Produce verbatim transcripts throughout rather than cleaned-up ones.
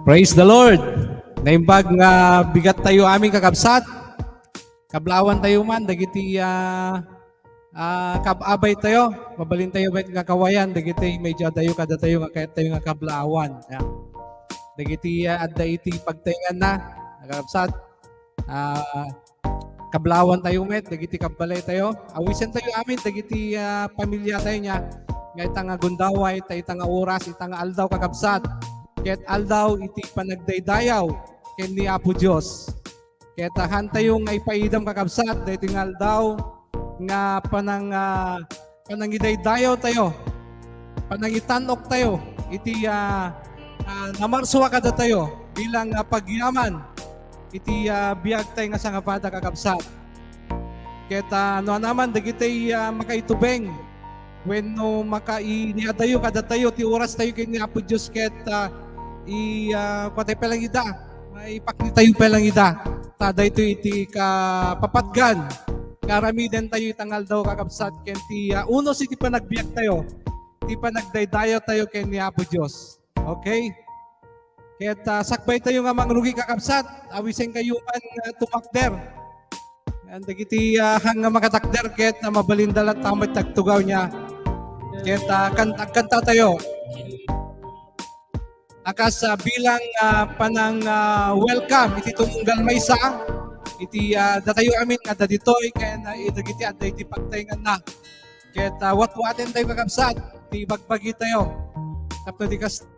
Praise the Lord! Naimbag nga bigat tayo amin, kakabsat. Kablaawan tayo man, dagiti, ah, ah, kab-abay tayo. Mabalin tayo met nga kawayan, dagiti medyo adayo kadatayo nga kayat tayo nga kablaawan. Ya. Dagiti, ah, adda iti pagtaenganna, kakabsat. Ah, kablaawan tayo met, dagiti kabbalay tayo. Awisen tayo amin, dagiti, ah, pamilya tayo niya. Nga ita nga gundaway, ita, ita nga oras, ita nga aldaw, kakabsat. Ket aldaw iti panagdaydayaw ken ni Apo Dios. Ket, ah, han tayo nga ipaidam, kakabsat, daytoy nga aldaw nga panang, ah, panangidaydayaw tayo, panangitan-ok tayo iti, ah, ah, namarsua kadatayo bilang, ah, pagyaman iti, ah, biag tayo nga sangapada, kakabsat. Ket, ah, no anaman dagiti, ah, makaitubeng wenno makainiadayo kadatayo ti oras tayo ken ni Apo Dios ket, ah, i, ah, kuatay pay lang ida, maipakni tayo pay lang ida. Ta daytoy iti kapapatgan nga aramiden tayo ita nga aldaw, kakabsat, ken ti, ah, unos iti panagbiag tayo, ti panagdaydayaw tayo ken ni Apo Dios. Okay? Ket, ah, sakbay tayo nga mangrugi, kakabsat, awisen kayo man nga tumakder. Yan, dagiti, ah, han nga makatakder ket, ah, mabalinda latta met ti agtugaw niya. Ket, ah, kan-, agkanta tayo. Akas, ah, bilang, ah, panang, ah, welcome iti tumunggal maysa, iti, ah, datayo amin nga adda ditoy, ken, ah, dagiti adda iti pagtaenganna. Ket, ah, watwaten tayo, kakabsat, ti ibagbagi tayo. Tapno di kas-,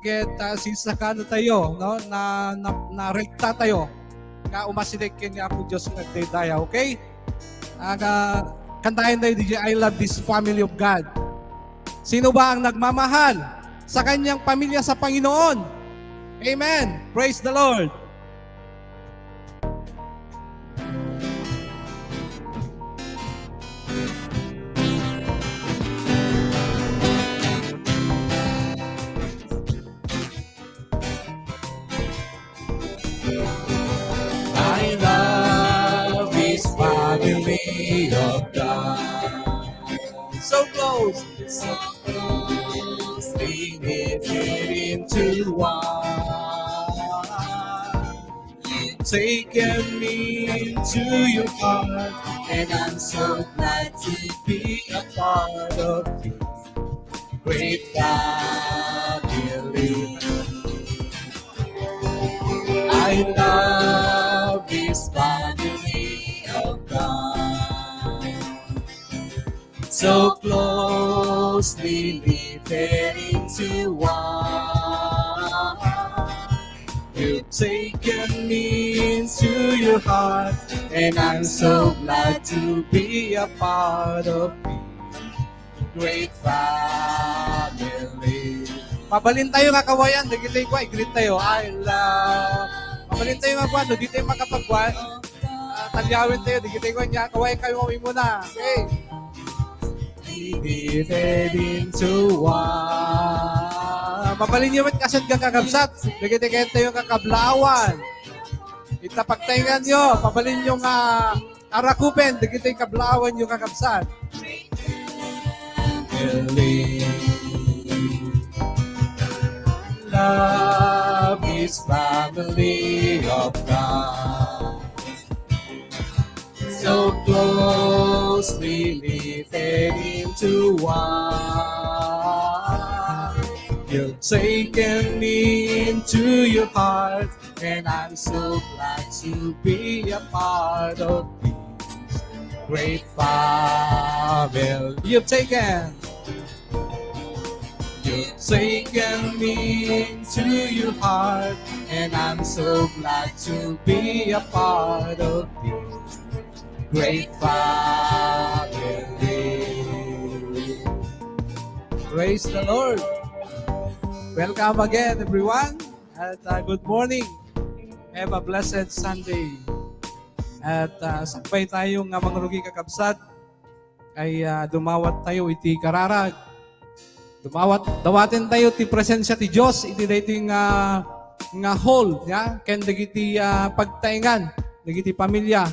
ket, ah, sinsakano tayo, no? Na, na, narekta tayo nga umasideg ken ni Apo Dios nga agdaydayaw, okay? Aga, kantaen tayo, D J, "I love this family of God." Sino ba ang nagmamahal sa kanyang pamilya sa Panginoon? Amen. Praise the Lord. I love this family of God. So close, so closely knitted into one. You've taken me into your heart, and I'm so glad to be a part of this great family. I love this family of God. So closely knitted into one. You've taken me into your heart, and I'm so glad to be a part of this great family. Mabalin tayo nga kawayan, dagiti kua, i-greet tayo. I love. Mabalin tayo nga kua, no, di tayo makapagkua. Ah, talyawen tayo, dagiti kua niya, kaway kayo muna. Okay. Divided into one. Mabalin niyo met kasat, kakabsat. Dagiti kayo tayo kakablaawan. Ita pagtaingan nyo, mabalin nyo nga arakupen, dagiti kablaawan nyo, kakabsat. Love is family of God. So closely knitted into one. You've taken me into your heart, and I'm so glad to be a part of this great family. You've taken You've taken me into your heart, and I'm so glad to be a part of this great family. Praise the Lord. Welcome again, everyone. At, uh, good morning. Have a blessed Sunday. At, uh, sakbay tayo nga mangrugi, kakabsat. Ay, ah, dumawat tayo iti kararag. Dumawat, dawaten tayo ti presensia ti Dios iti daytoy nga, nga hall, ya, ken dagiti, ah, pagtaengan, dagiti pamilya,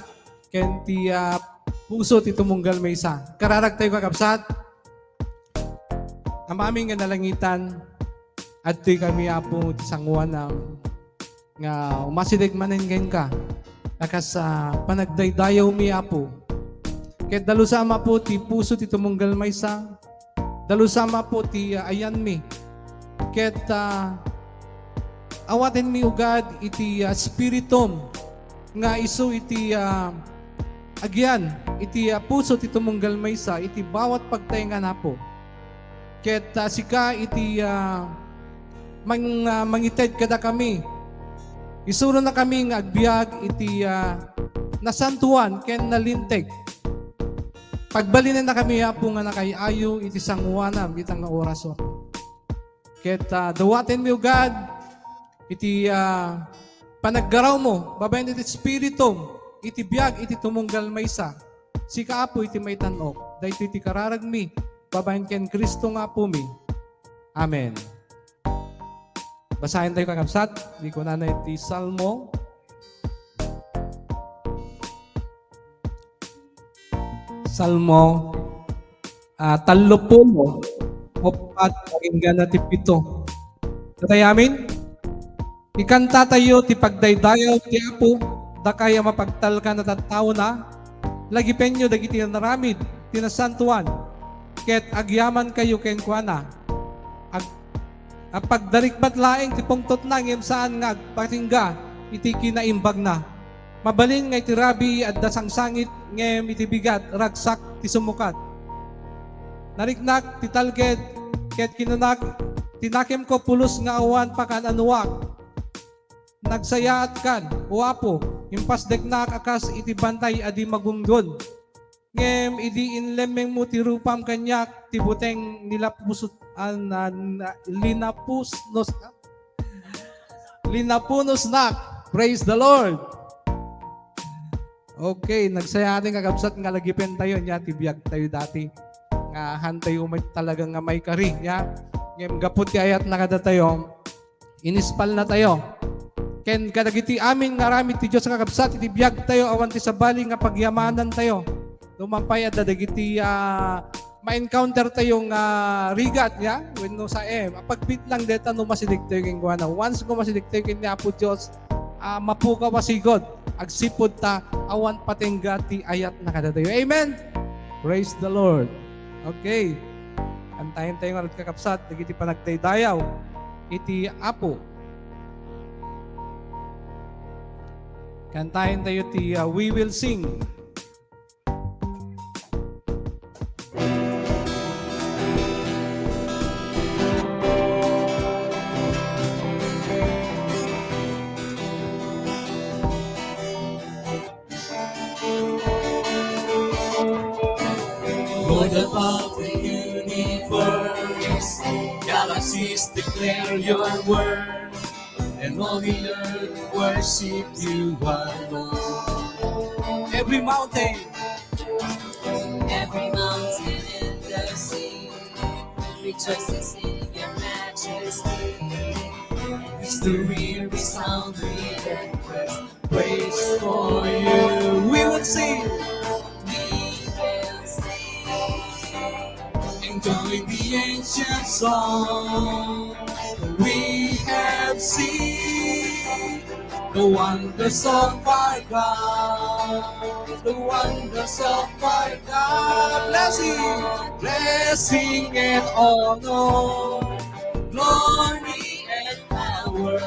ken ti, ah, puso ti tumunggal maysa. Kararag tayo, kakabsat. Ama amin nga nalangitan, Adtoy kami, Apo, ti sanguanam nga umasideg manen kenka. A kas, ah, panagdaydayawmi, Apo. Ket dalusam, Apo, ti puso ti tumunggal maysa. Dalusam, Apo, ti, ah, ayanmi. Ket, ah, awatenmi, O God, iti, ah, spiritum nga isu iti, ah, agian iti, ah, puso ti tumunggal maysa iti bawat pagtaengan, Apo. Ket, ah, sika iti, ah, mang-, ah, mangited kadakami. Isuronakami nga agbiag iti, ah, nasantoan ken nalinteg. Pagbalinennakami, Apo, nga nakaay-ayo iti sanguanam ita nga oras, Apo. Ket, ah, dawatenmi, O God, iti, ah, panaggarawmo babaen iti Espiritum iti biag iti tumunggal maysa. Sika, Apo, iti maitan-ok. Daytoy ti kararagmi babaen ken Cristo nga Apomi. Amen. Basaentayo, kakabsat, ti kunana iti Salmo. Salmo, ah, tallopulo, uppat, paringgana ti pito. Datayo amin, ikantatayo ti pagdaydayaw ti Apo, dakay a mapagtalkan a tattaona, lagipenyo dagiti inaramid ti nasantoan, ket agyamankayo kenkuana. Ag-, agpagdarikmat laeng ti pungtotna ngem saan nga agpatingga iti kinaimbagna. Mabalin nga iti rabii adda sangsangit ngem iti bigat, ragsak ti sumukat. Nariknak ti talged ket kinunak, "Tinakemko pulos nga awan pakan-anoak." Nagsayaatkan, O Apo, impasdeknak a kas iti bantay a di magunggon. Ngem idi inlemmengmo ti rupam kaniak, ti buteng nilapusot-, ah, na, na, linapusnos-, linapunosnak. Praise the Lord! Okay, nagsayaaten, kakabsat, nga lagipentayo, nia, ti biagtayo dati. Nga hantayo met talaga nga maikari, nia. Ngem gapu ti ayatna kadatayo, inispalnatayo. Ken kadagiti amin nga aramid ti Dios, kakabsat, iti biagtayo, awan ti sabali nga pagyamanantayo. Nupay adda dagiti, ah, ma-encountertayo nga rigat, nia, wenno saem. Apagpit lang deta no masidegtayo kenkuana. Once nga masidegtayo ken ni Apo Dios, ah, mapukaw a sigud agsipud ta awan patengga ti ayatna kadatayo. Amen! Praise the Lord. Okay. Kantaentayo ngarud, kakabsat, dagiti panagdaydayaw iti Apo. Kantaentayo ti, ah, We Will Sing. Lord above the universe, galaxies declare your word, and all the earth worship you alone. Every mountain, every mountain in the sea rejoices in your majesty. History resounds with earthquakes. Praise for you. We will sing. We will sing and join the ancient song. We have seen the wonders of our God. The wonders of our God. Blessing, blessing and honor, glory and power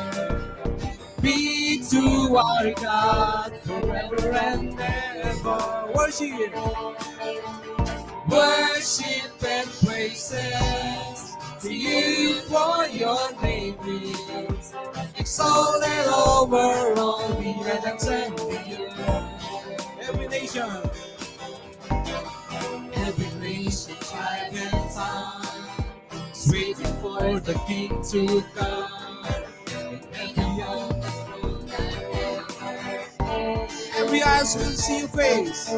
be to our God forever and ever. Worship. Worship and praises to you, for your name is exalted over all the earth and the earth. Every nation, every nation, tribe and tongue, waiting for the King to come. Every eyes will see your face.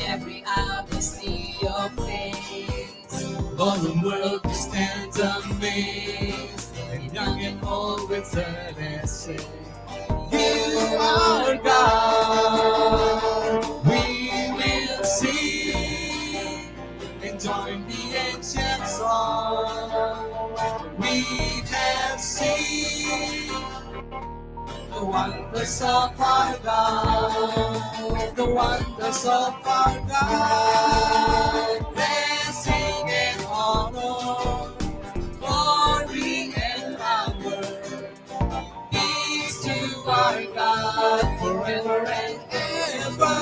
Every eye will see your face. All the world will stand amazed, and young and old will turn and say, "You are God." We will sing and join the ancient song. We We have seen the wonders of our God, the wonders of our God. Blessing and honor, glory and power is to our God forever and ever.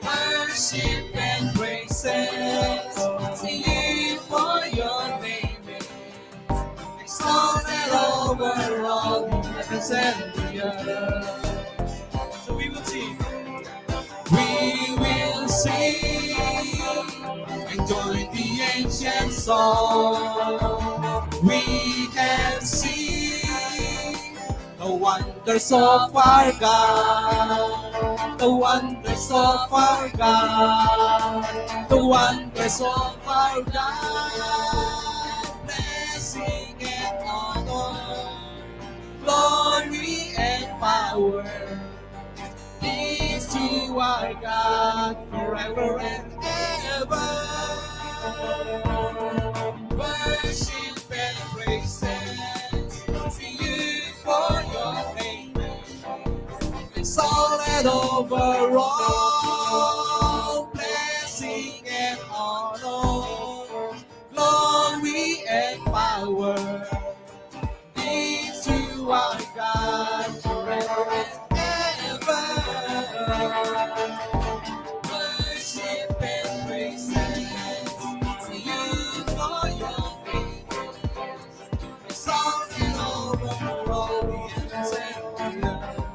Worship and praises to you for your name is exalted over all the heavens and the earth. So we will sing. We will sing and join the ancient song. We have seen the wonders of our God, the wonders of our God, the wonders of our God. Blessing and honor, glory and power is to our God forever and ever. Worship and praises to you for your greatness. Exalted over all, blessing and honor, glory and power is to our God forever and ever. Worship and praises to you for your faithfulness. Exalted over all the heavens and the earth.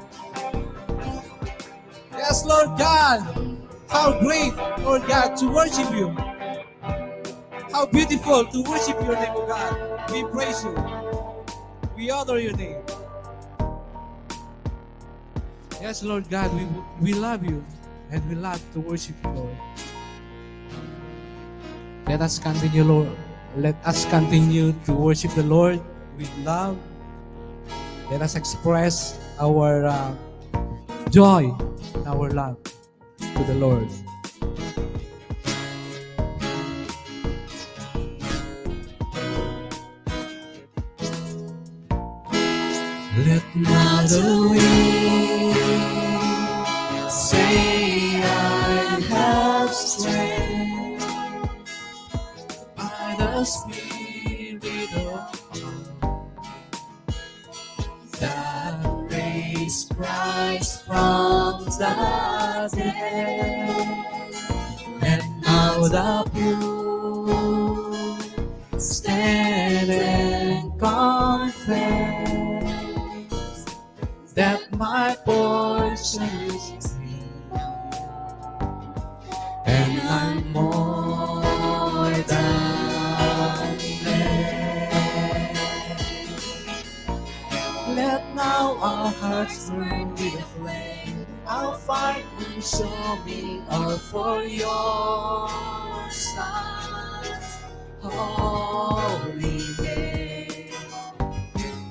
Yes, Lord God, how great, Lord God, to worship you. How beautiful to worship your name, O God. We praise you. We honor your name. Yes, Lord God, we, we love you and we love to worship you, Lord. Let us continue, Lord. Let us continue to worship the Lord with love. Let us express our, uh, joy and our love to the Lord. Let not the weak say, "I have strength by the Spirit of God." That raised Christ from the dead, and now the poor stand and confess that my portion is Him, and I'm more than blessed. Let now our hearts burn with a flame, our fire consuming all for your Son's holy name.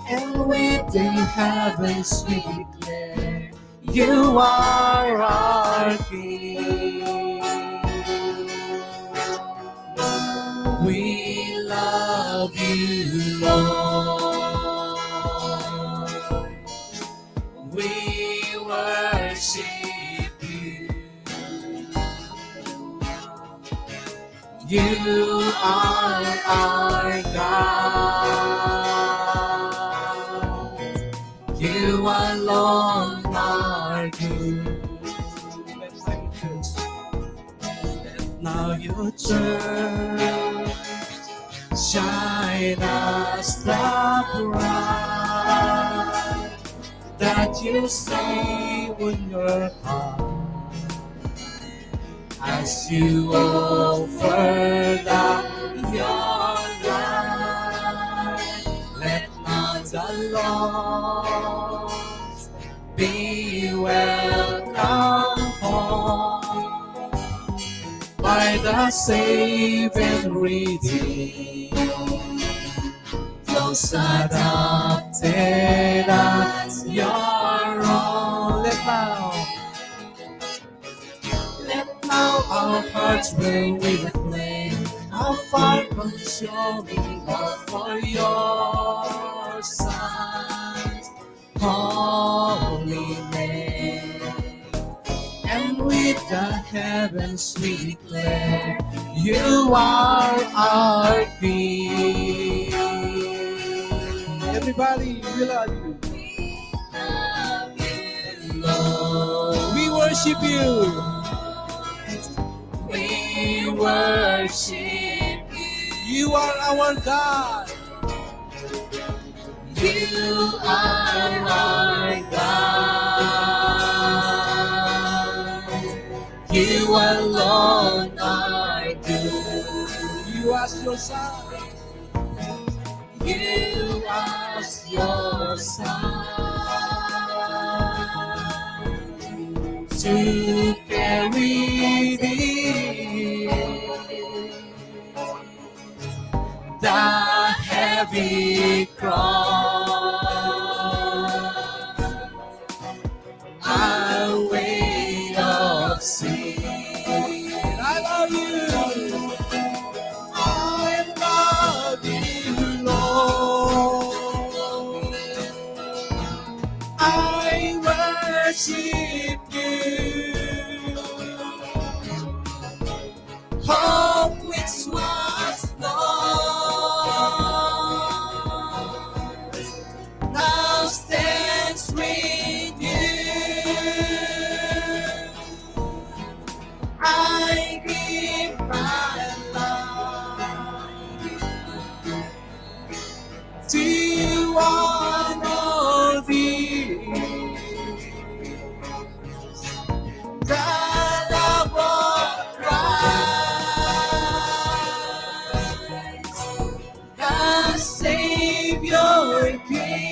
And with the heavens we declare, you are our King. We love you, Lord. We worship you. You are our God. You alone are good. Let now your church shine as the bright that you say in your heart as you offer up your life. Let not the lost be welcome home by the saved and redeemed, those adopted as your own. Let now, let now our hearts burn with a flame. Fire consuming all for your sons. Holy name. And with the heavens we declare, you are our King. Everybody, we love you. We love you, Lord. We worship you. We worship you. You are our God. You are our God. You alone are good. You ask your Son. You ask your Son to carry thee. The heavy cross, a weight of sin. I love you. I love you, Lord. I worship you. Hope which was lost now stands renewed. I give my life to honor thee. The love of Christ, the Savior King.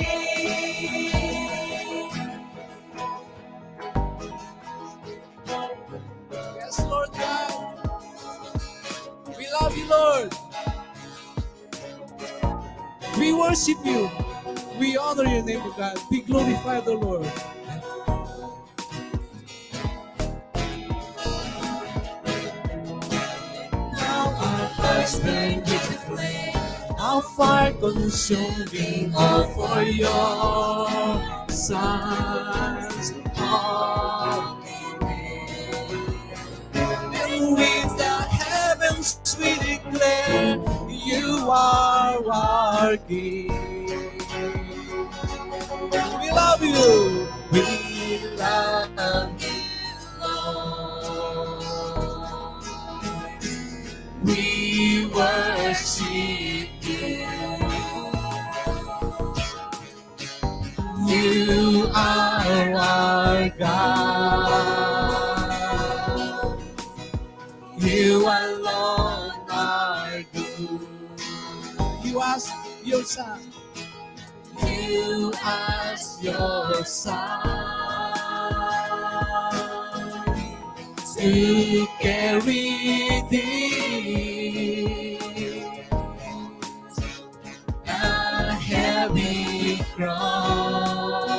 Yes, Lord God. We love you, Lord. We worship you. We honor your name, O God. Be glorified, O Lord. Now our hearts burn with the flame, how fire consuming all for your sons. And with the heavens we declare, you are our King. We love you. We love you, Lord. We worship you. You are our God. You alone are good. You ask your Son. You ask your Son to carry thee. A heavy cross,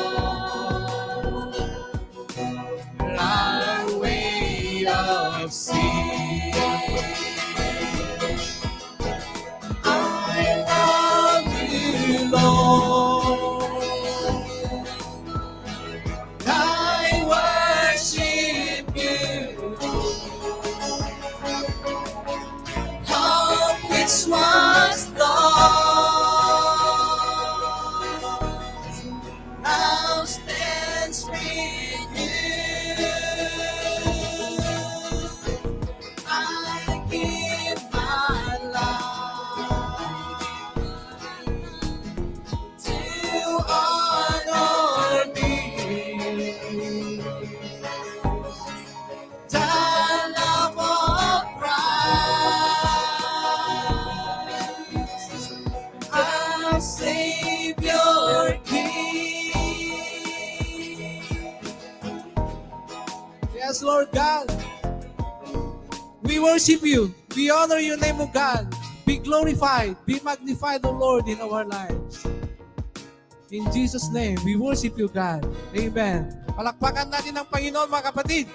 our way of sin. I love you, Lord. I worship you. Hope which was lost now stands renewed. I give my life to honor thee. The love of Christ, our Savior King. Yes, Lord God. We worship you. We honor your name, O God. Be glorified, be magnified, O Lord, in our lives. In Jesus' name, we worship you, God. Amen. Palakpakan natin ang Panginoon, mga kapatid.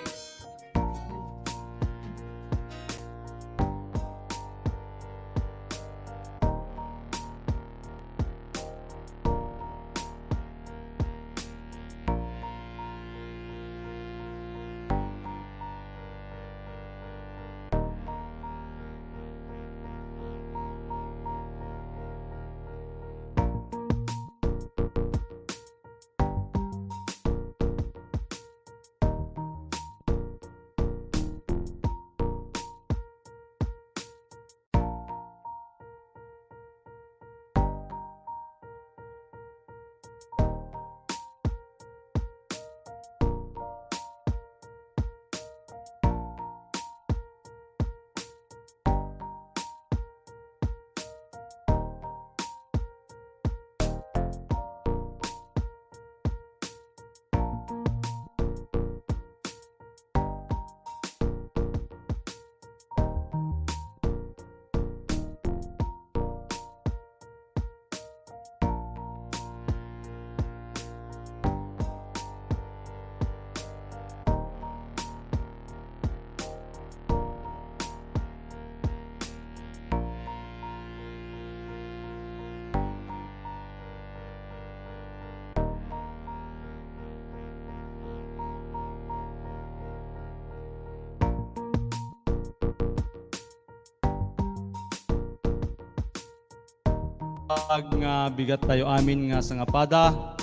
nga bigat tayo amin nga sangapada.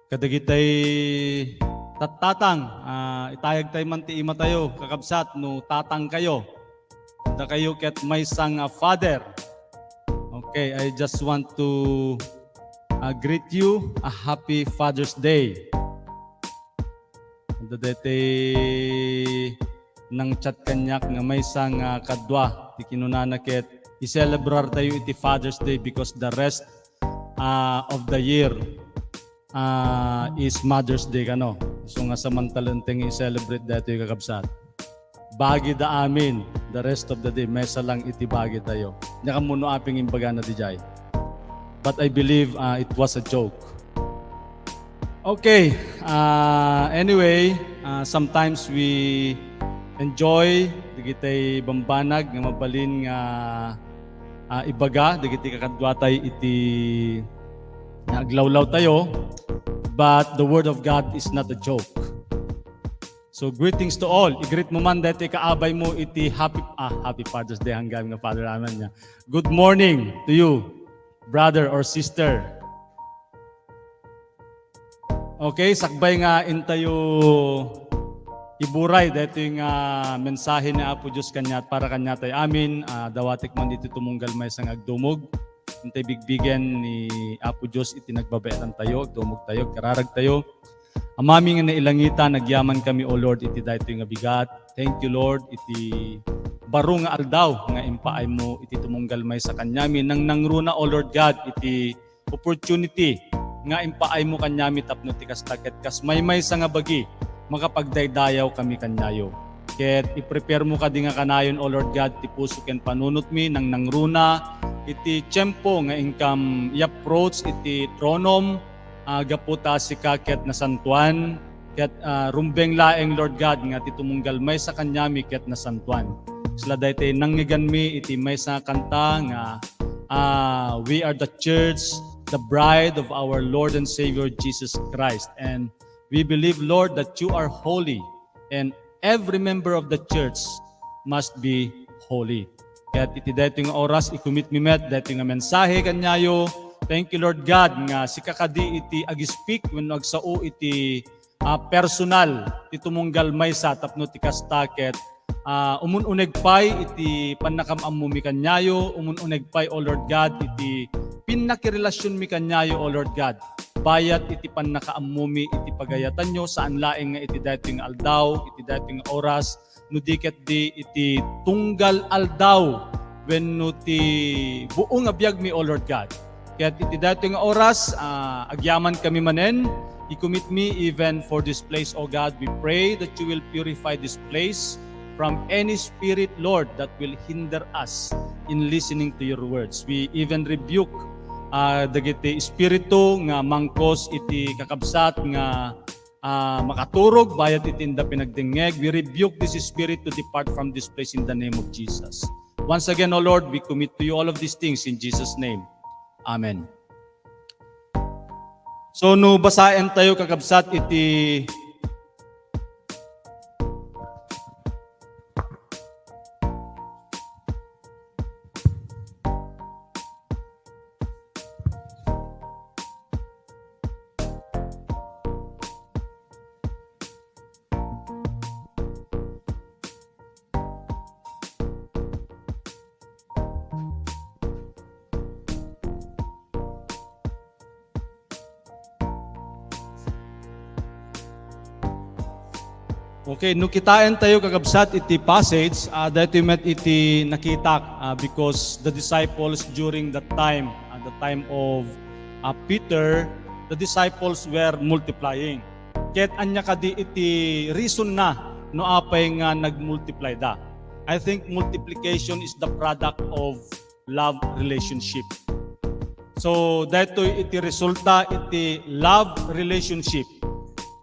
Kadagitay tattatang, ah, itayag tayo man ti ima tayo, kakabsat, no tatang kayo. Dakayo ket maysa nga father. Okay, I just want to, ah, greet you a happy Father's Day. Adda daytoy nang-chat kaniak nga maysa nga kadua ti kinunana ket i-celebrar tayo iti Father's Day because the rest, ah, of the year, ah, is Mother's Day kano. So nga samantalaen ti nga i-celebrate daytoy, kakabsat. Bagida amin, the rest of the day, maysa lang iti bagi tayo. Nia, ammo no apay nga imbagana diay. But I believe, ah, it was a joke. Okay, ah, anyway, ah, sometimes we enjoy dagitay bambanag nga mabalin nga, ah, ibaga dagiti kakaduatayo iti nga aglawlaw tayo, but the word of God is not a joke. So, greetings to all. I-greet mo man daytoy kaabay mo iti happy, ah, happy Father's Day, anggamin nga Father amin nia. Good morning to you, brother or sister. Okay, sakbay nga intayo iburay daytoy nga mensahe ni Apo Dios kaniat para kaniatay amin, ah, dawatek man iti tumunggal maysa nga agdumog. Intay bigbigen ni Apo Dios iti nagbabaetan tayo, agdumog tayo, agkararag tayo. Amami nga nailangitan, agyaman kami, O Lord, iti daytoy nga bigat. Thank you, Lord, iti baro nga aldaw nga impaaymo iti tumunggal maysa kaniami. Nangnangruna, O Lord God, iti opportunity nga impaaymo kaniami tapno ti kasta ket kas maymaysa nga bagi, makapagdaydayaw kami kaniayo. Ket i-prepare mo kadi nga kanayon, O Lord God, ti puso ken panunotmi, nangnangruna iti tiempo nga inkam i-approach iti tronom, ah, gapu ta sika ket nasantuan, ket, ah, rumbeng laeng, Lord God, nga ti tumunggal maysa kaniami ket nasantuan. Kasla daytoy nangngeganmi iti maysa nga kanta nga, ah, "We are the church, the bride of our Lord and Savior Jesus Christ. And we believe, Lord, that you are holy, and every member of the church must be holy." Ket iti daytoy nga oras, i-commit mi met daytoy nga mensahe kaniayo. Thank you, Lord God, nga sika kadi iti ag-speak wenno agsao iti, ah, personal ti tumunggal maysa tapno ti kasta ket, ah, umun-uneg pay iti pannakaam-ammomi kaniayo, umun-uneg pay, O Lord God, iti pinnakirelasionmi kaniayo, O Lord God. Bayat iti pannakaammomi iti pagayatanyo, saan laeng nga iti daytoy nga aldaw, iti daytoy nga oras, no di ketdi iti tunggal aldaw wenno ti buo nga biagmi, O Lord God. Ket iti daytoy nga oras, ah, agyaman kami manen, i-commit mi even for this place, O God. We pray that you will purify this place from any spirit, Lord, that will hinder us in listening to your words. We even rebuke, ah, dagiti espiritu nga mangkos iti kakabsat nga ah, makaturog bayat iti inda pinagdengngeg. We rebuke this spirit to depart from this place in the name of Jesus. Once again, O Lord, we commit to you all of these things in Jesus' name. Amen. So, no basaen tayo, kakabsat, iti Okay, no kitaen tayo, kakabsat, iti passage, ah, daytoy met iti nakitak, ah, because the disciples during that time, at the time of, ah, Peter, the disciples were multiplying. Ket ania kadi iti reason na no apay nga nagmultiply da? I think multiplication is the product of love relationship. So, daytoy iti resulta iti love relationship.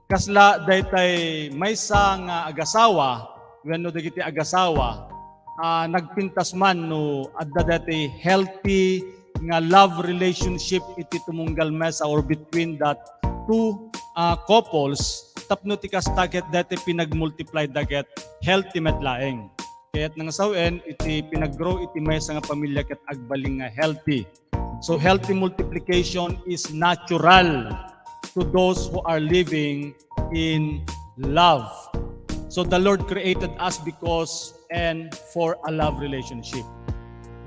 Kasla daytay maysa nga agasawa wenno dagiti agasawa, ah, nagpintas man no adda daytay healthy nga love relationship iti tumunggal maysa or between that two, ah, couples tapno ti kasta ket daytay pinagmultiply da ket healthy met laeng. Ket nangasawen iti pinaggrow iti maysa nga pamilia ket agbalin nga healthy. So healthy multiplication is natural to those who are living in love. So the Lord created us because and for a love relationship.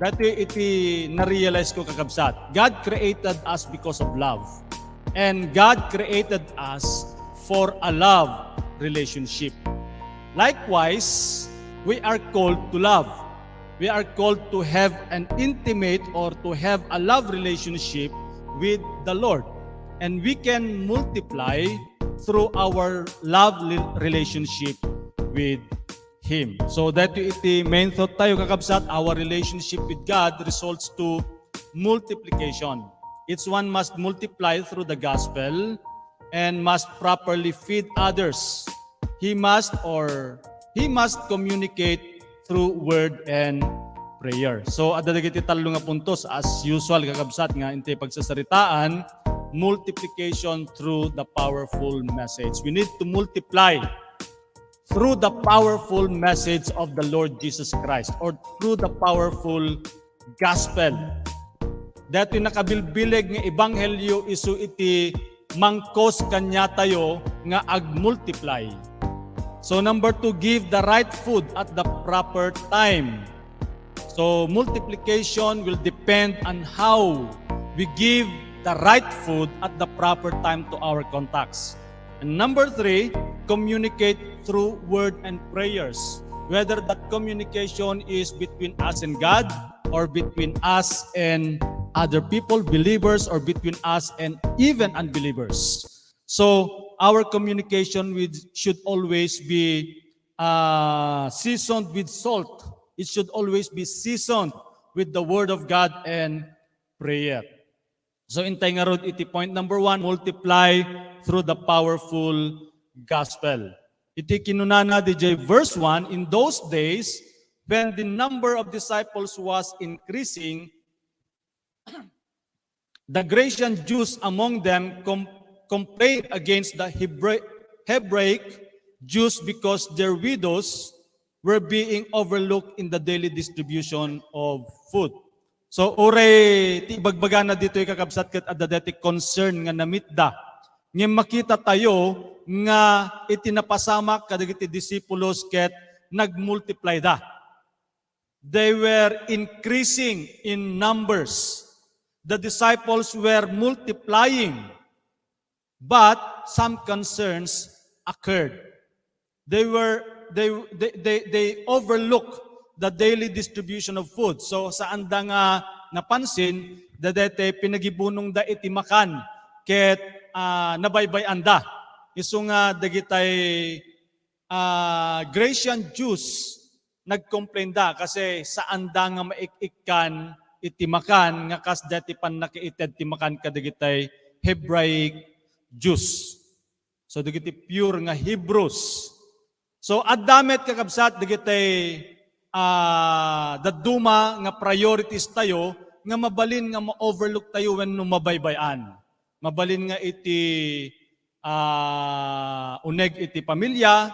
Dati iti na-realize ko, kakabsat. God created us because of love. And God created us for a love relationship. Likewise, we are called to love. We are called to have an intimate or to have a love relationship with the Lord. And we can multiply through our love li- relationship with Him. So, daytoy iti main thought tayo, kakabsat, our relationship with God results to multiplication. Each one must multiply through the gospel and must properly feed others. He must or he must communicate through word and prayer. So, adda dagiti tallo nga puntos, as usual, kakabsat, nga intay pagsasaritaan, multiplication through the powerful message. We need to multiply through the powerful message of the Lord Jesus Christ or through the powerful gospel. Daytoy nakabilbileg nga ebanghelyo isu iti mangkos kaniatayo nga agmultiply. So number two, give the right food at the proper time. So multiplication will depend on how we give the right food at the proper time to our contacts. And number three, communicate through word and prayers. Whether that communication is between us and God or between us and other people, believers, or between us and even unbelievers. So our communication with, should always be uh, seasoned with salt. It should always be seasoned with the word of God and prayer. So intay ngarud iti point number one, multiply through the powerful gospel. Iti kinunana diay verse one, in those days, when the number of disciples was increasing, the Grecian Jews among them com- complained against the Hebra- Hebraic Jews because their widows were being overlooked in the daily distribution of food. So, uray ti ibagbagana ditoy, kakabsat, ket adda daytoy concern nga namitda. Ngem makita tayo nga iti napasamak kadagiti disipulos ket nagmultiplayda. They were increasing in numbers. The disciples were multiplying, but some concerns occurred. They were they they they, they overlook the daily distribution of food. So saanda nga napansin dagiti pinagibunongda iti makan ket ah, nabaybay-anda. Isu nga dagitay ah, Grecian Jews nagcomplainda kasi saanda nga maik-ikkan iti makan nga kas daytoy pannakaited ti makan kadagitay Hebraic Jews. So dagiti pure nga Hebrews. So adda met, kakabsat, dagitay ah, dadduma nga priorities tayo nga mabalin nga ma-overlook tayo wenno mabaybay-an. Mabalin nga iti ah, uneg iti pamilya,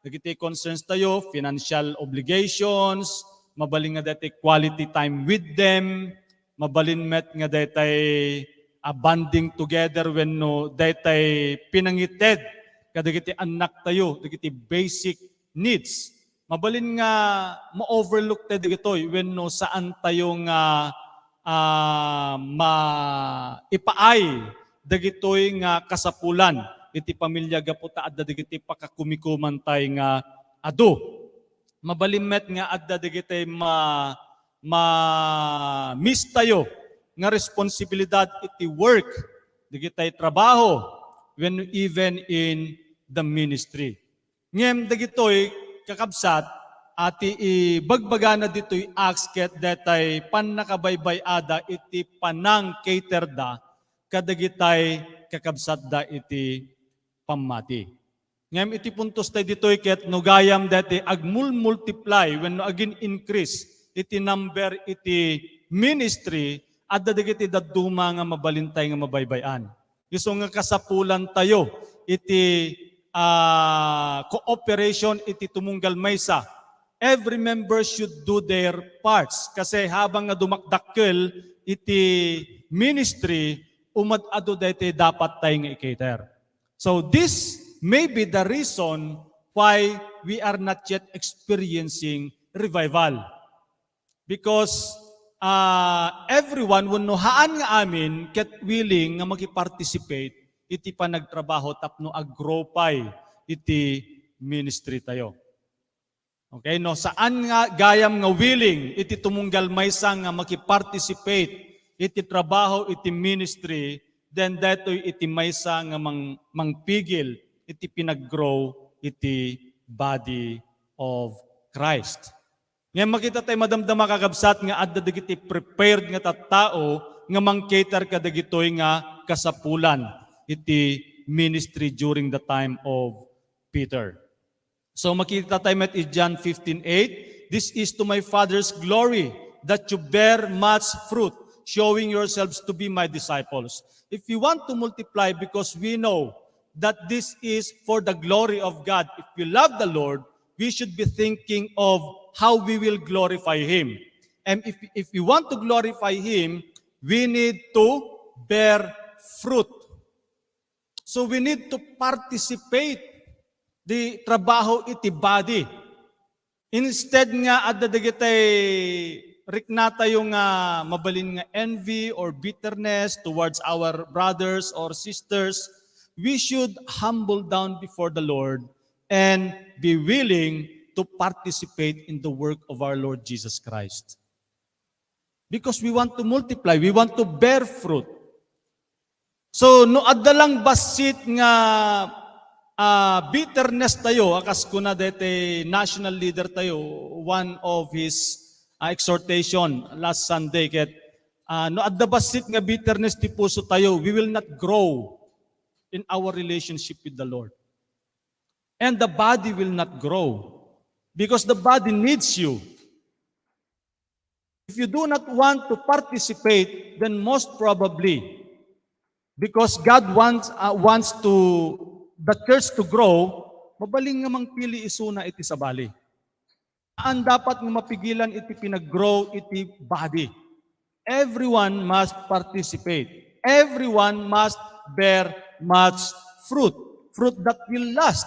dagiti concerns tayo, financial obligations, mabalin nga daytay quality time with them, mabalin met nga daytay ah, bonding together wenno daytay pinangited kadagiti annak tayo, dagiti basic needs. Mabalin nga ma-overlook tayo dagitoy wenno saan tayo nga ah, maipaay dagitoy nga kasapulan iti pamilya gapu ta adda dagiti pakakumikuman tay nga adu. Mabalin met nga adda dagitay ma ma-miss tayo nga responsibilidad iti work, dagitay trabaho, when even in the ministry. Ngem dagitoy, kakabsat, a ti ibagbagana ditoy Acts ket daytay pannakabaybay-ada iti panang-caterda kadagitay kakabsatda iti pammati. Ngem iti puntos tay ditoy ket no gayam daytay agmulmultiply wenno agin-increase iti number iti ministry, adda dagiti dadduma nga mabalintay nga mabaybay-an. Isu nga kasapulan tayo iti ah, cooperation iti tumunggal maysa. every member should do their parts. Kasi habang nga dumakdakkel iti ministry, umad-adu daytoy dapat tayo nga i-cater. So this may be the reason why we are not yet experiencing revival. Because uh, everyone wenno haan nga amin ket willing nga maki-participate iti panagtrabaho tapno ag-grow pay iti ministry tayo. Okay, no? Saan nga gayam nga willing iti tumunggal maysa nga maki-participate iti trabaho iti ministry, then daytoy iti maysa nga mang, mangpigil iti pinag-grow iti body of Christ. Ngem makita tayo, madamdama, kakabsat, nga adda dagiti prepared nga tattao nga mangcater kadagitoy nga kasapulan iti ministry during the time of Peter. So makita tayo met iti John fifteen eight, "This is to my Father's glory, that you bear much fruit, showing yourselves to be my disciples." If you want to multiply, because we know that this is for the glory of God, if we love the Lord, we should be thinking of how we will glorify Him. And if, if we want to glorify Him, we need to bear fruit. So we need to participate di trabaho iti body. Instead nga adda dagitay riknatayo nga mabalin nga envy or bitterness towards our brothers or sisters, we should humble down before the Lord and be willing to participate in the work of our Lord Jesus Christ. Because we want to multiply, we want to bear fruit. So, no adda lang bassit nga ah, bitterness tayo, akas kuna daytay national leader tayo, one of his ah, exhortation last Sunday, ket ah, no adda bassit nga bitterness ti puso tayo, we will not grow in our relationship with the Lord. And the body will not grow because the body needs you. If you do not want to participate, then most probably, because God wants, uh, wants to the church to grow, mabalin nga mangpili isuna iti sabali. Saan dapat nga mapigilan iti pinag-grow iti body. Everyone must participate. Everyone must bear much fruit, fruit that will last.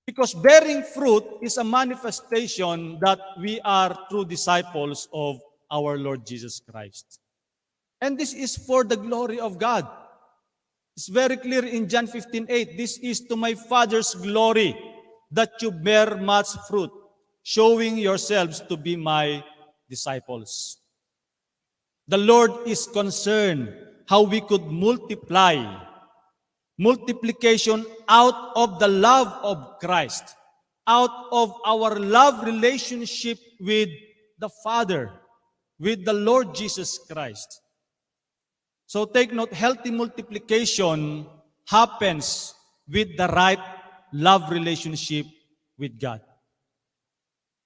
Because bearing fruit is a manifestation that we are true disciples of our Lord Jesus Christ. And this is for the glory of God. It's very clear in John fifteen eight, "This is to my Father's glory, that you bear much fruit, showing yourselves to be my disciples." The Lord is concerned how we could multiply. Multiplication out of the love of Christ, out of our love relationship with the Father, with the Lord Jesus Christ. So take note, healthy multiplication happens with the right love relationship with God.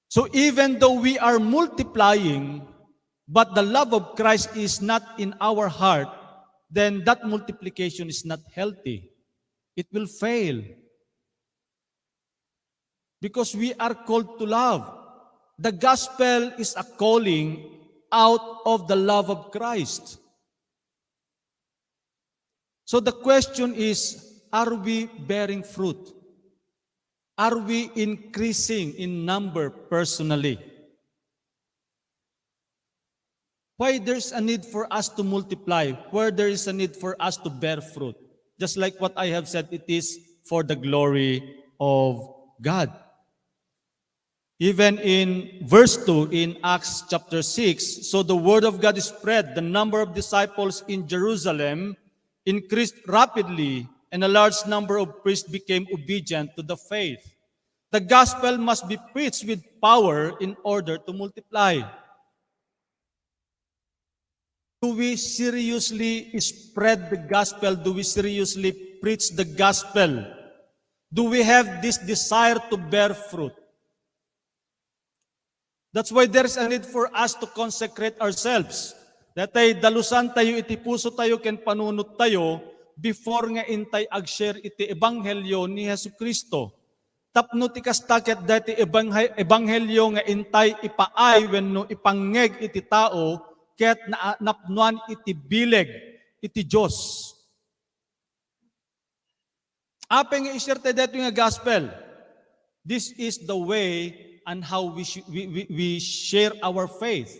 So even though we are multiplying, but the love of Christ is not in our heart, then that multiplication is not healthy. It will fail. Because we are called to love. The gospel is a calling out of the love of Christ. So the question is, are we bearing fruit? Are we increasing in number personally? Why there's a need for us to multiply, where there is a need for us to bear fruit? Just like what I have said, it is for the glory of God. Even in verse two in Acts chapter six, "So the word of God spread, the number of disciples in Jerusalem increased rapidly, and a large number of priests became obedient to the faith." The gospel must be preached with power in order to multiply. Do we seriously spread the gospel? Do we seriously preach the gospel? Do we have this desire to bear fruit? That's why there's a need for us to consecrate ourselves. Daytay dalusan tayo iti puso tayo ken panunot tayo before nga intay ag-share iti ebanghelyo ni Jesu-Cristo. Tapno ti kasta ket daytoy ebanghe-, ebanghelio nga intay ipaay wenno ipangngeg iti tao ket na-, napnoan iti bileg iti Dios. Apay nga i-share tayo daytoy nga gospel? This is the way and how we, sh-, we, we, we share our faith.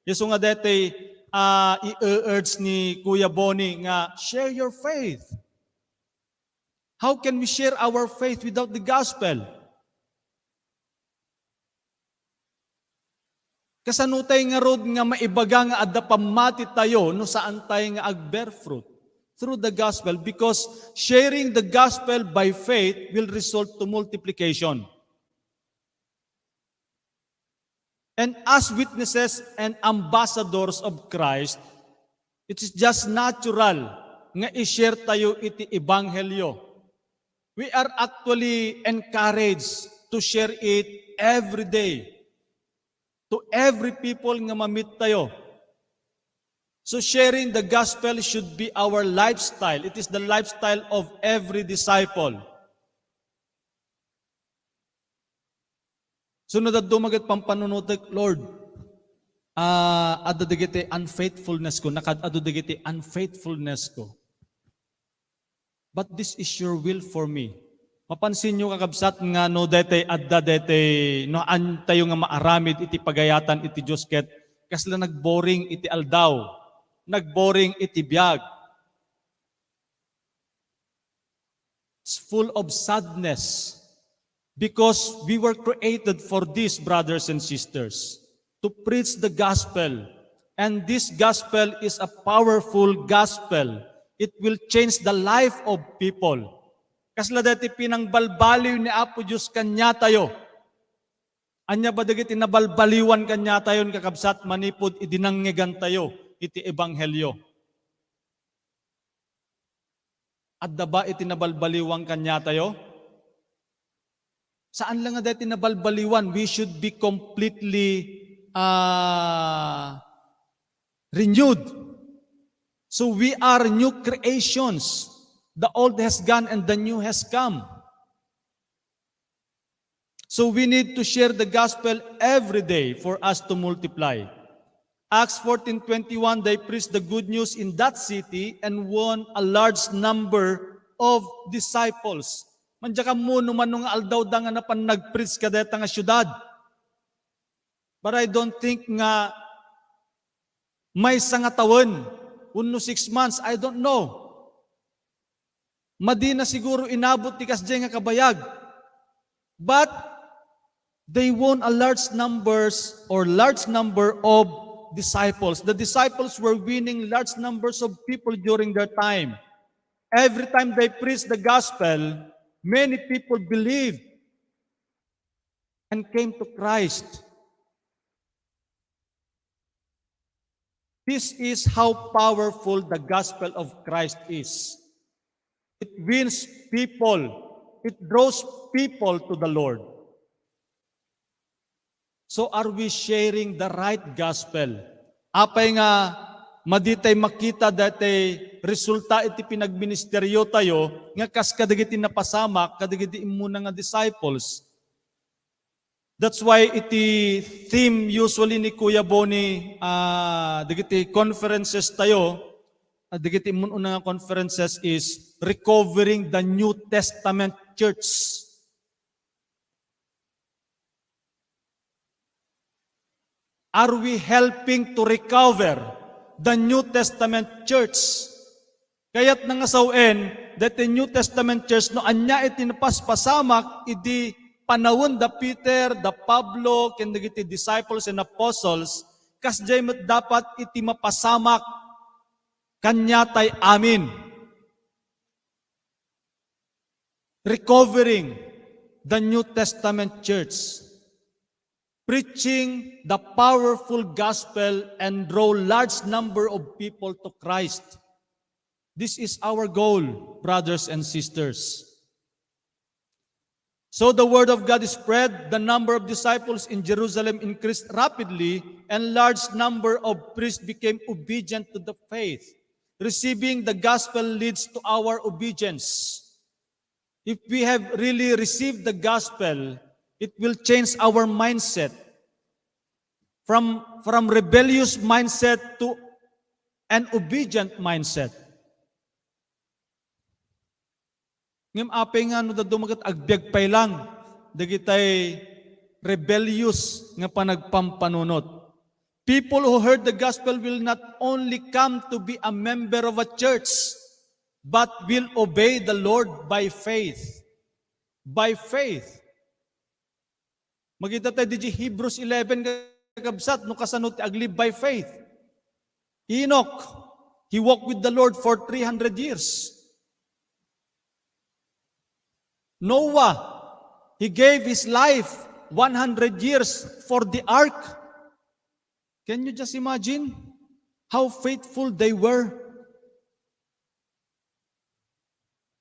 Isu nga daytoy, ah, i-urge ni Kuya Bonnie nga, "Share your faith." How can we share our faith without the gospel? Kasano tay ngarud nga maibaga nga adda pammati tayo no saan tay nga agbear fruit? Through the gospel, because sharing the gospel by faith will result to multiplication. And as witnesses and ambassadors of Christ, it is just natural nga i-share tayo iti ebanghelyo. We are actually encouraged to share it every day to every people nga mamit tayo. So sharing the gospel should be our lifestyle. It is the lifestyle of every disciple. So no dadduma ket pampanunotek, Lord, ah, adda dagiti unfaithfulness ko, nakaad-adu dagiti unfaithfulness ko. But this is your will for me. Mapansin nyo, kakabsat, nga no daytoy adda daytoy, no, an tayo nga maaramid iti pagayatan iti Dios ket kasla nagboring iti aldaw, nagboring iti biag. It's full of sadness because we were created for this, brothers and sisters, to preach the gospel. And this gospel is a powerful gospel. It will change the life of people. Kasla daytoy pinangbalbaliw ni Apo Dios kaniatayo. Ania ba dagiti nabalbaliwan kaniatayon, kakabsat, manipud idi nangngegantayo iti ebanghelyo? Adda ba iti nabalbaliwan kaniatayo? Saan la nga daytoy nabalbaliwan. We should be completely, ah, renewed. So we are new creations. The old has gone and the new has come. So we need to share the gospel every day for us to multiply. Acts fourteen twenty-one, they preached the good news in that city and won a large number of disciples. Mandiak ammo no mano nga aldaw da nga napan nag-preach kadayta nga siudad. But I don't think nga maysa nga tawen wenno six months, I don't know. Madina siguro inabot ti kasdiay nga kabayag. But they won a large numbers or large number of disciples. The disciples were winning large numbers of people during their time. Every time they preached the gospel, many people believed and came to Christ. This is how powerful the gospel of Christ is. It wins people. It draws people to the Lord. So are we sharing the right gospel? Apay nga madi tay makita daytay resulta iti pinagministeryo tayo nga kas kadagiti napasamak kadagiti immuna nga disciples. That's why iti theme usually ni Kuya Boni, ah, dagiti conferences tayo, ah, dagiti immun-una nga conferences is Recovering the New Testament Church. Are we helping to recover the New Testament church? Kayat na nga sawen, daytoy New Testament church, no ania iti napaspasamak idi panawen da Peter, da Pablo, ken dagiti disciples and apostles, kasdiay met dapat iti mapasamak kaniatay amin. Recovering the New Testament church, preaching the powerful gospel and draw large number of people to Christ. This is our goal, brothers and sisters. So the word of God spread, the number of disciples in Jerusalem increased rapidly, and large number of priests became obedient to the faith. Receiving the gospel leads to our obedience. If we have really received the gospel, it will change our mindset from, from rebellious mindset to an obedient mindset. Ngem apay nga no dadduma ket agbiag pay lang dagitay rebellious nga panagpampanunot? People who heard the gospel will not only come to be a member of a church, but will obey the Lord by faith. By faith. Makita tayo di Hebrews eleven, kakabsat, no kasano ti aglive by faith. Enoch, he walked with the Lord for three hundred years. Noah, he gave his life one hundred years for the ark. Can you just imagine how faithful they were?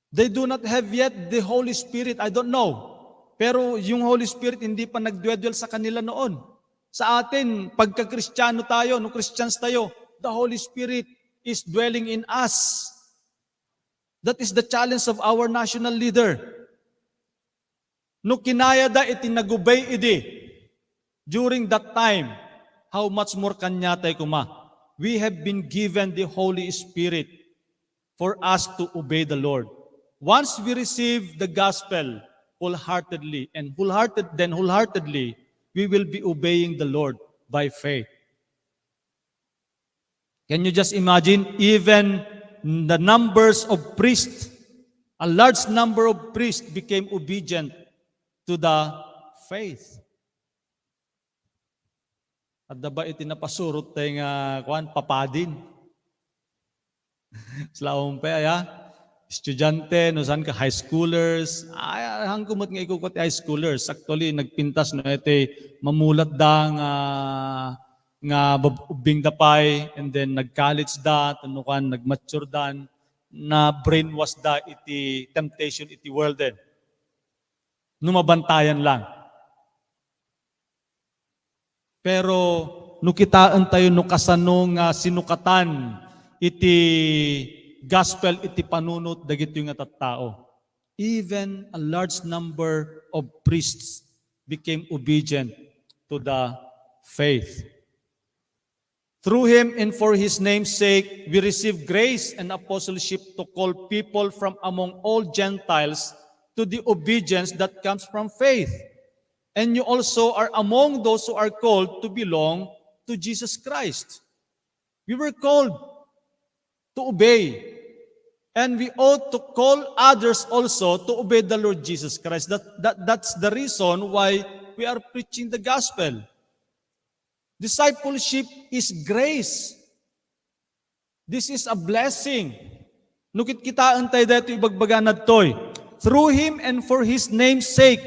They do not have yet the Holy Spirit. I don't know. Pero yung Holy Spirit hindi pa nagdwedwell sa kanila noon. Sa atin, pagka-Kristiyano tayo, no, Christians tayo, the Holy Spirit is dwelling in us. That is the challenge of our national leader. No kinayada iti nagubay idi during that time, how much more kaniatay koma? We have been given the Holy Spirit for us to obey the Lord. Once we receive the gospel wholeheartedly and wholehearted, then wholeheartedly, we will be obeying the Lord by faith. Can you just imagine? Even the numbers of priests, a large number of priests became obedient to the faith. Adda ba iti napasurot tayo nga, kuan, papadin? Slaom pa, aya? Estudiante, no saan ka, high schoolers. Ay, hangko met nga ikuko ti high schoolers. Actually, nagpintas no iti mamulat da nga, nga bab-, ubbing da pay, and then nag-college da, tunukan, nag-mature dan, na brainwash da iti temptation iti world, eh. No mabantayan lang. Pero no kitaen tayo no kasano nga sinukatan iti gospel iti panunot dagitoy nga tattao, even a large number of priests became obedient to the faith. Through him and for his name's sake, we receive grace and apostleship to call people from among all Gentiles to the obedience that comes from faith. And you also are among those who are called to belong to Jesus Christ. We were called to obey. And we ought to call others also to obey the Lord Jesus Christ. That, that, that's the reason why we are preaching the gospel. Discipleship is grace. This is a blessing. No kitkitaen tayo daytoy ibagbaga nadtoy. Through him and for his name's sake,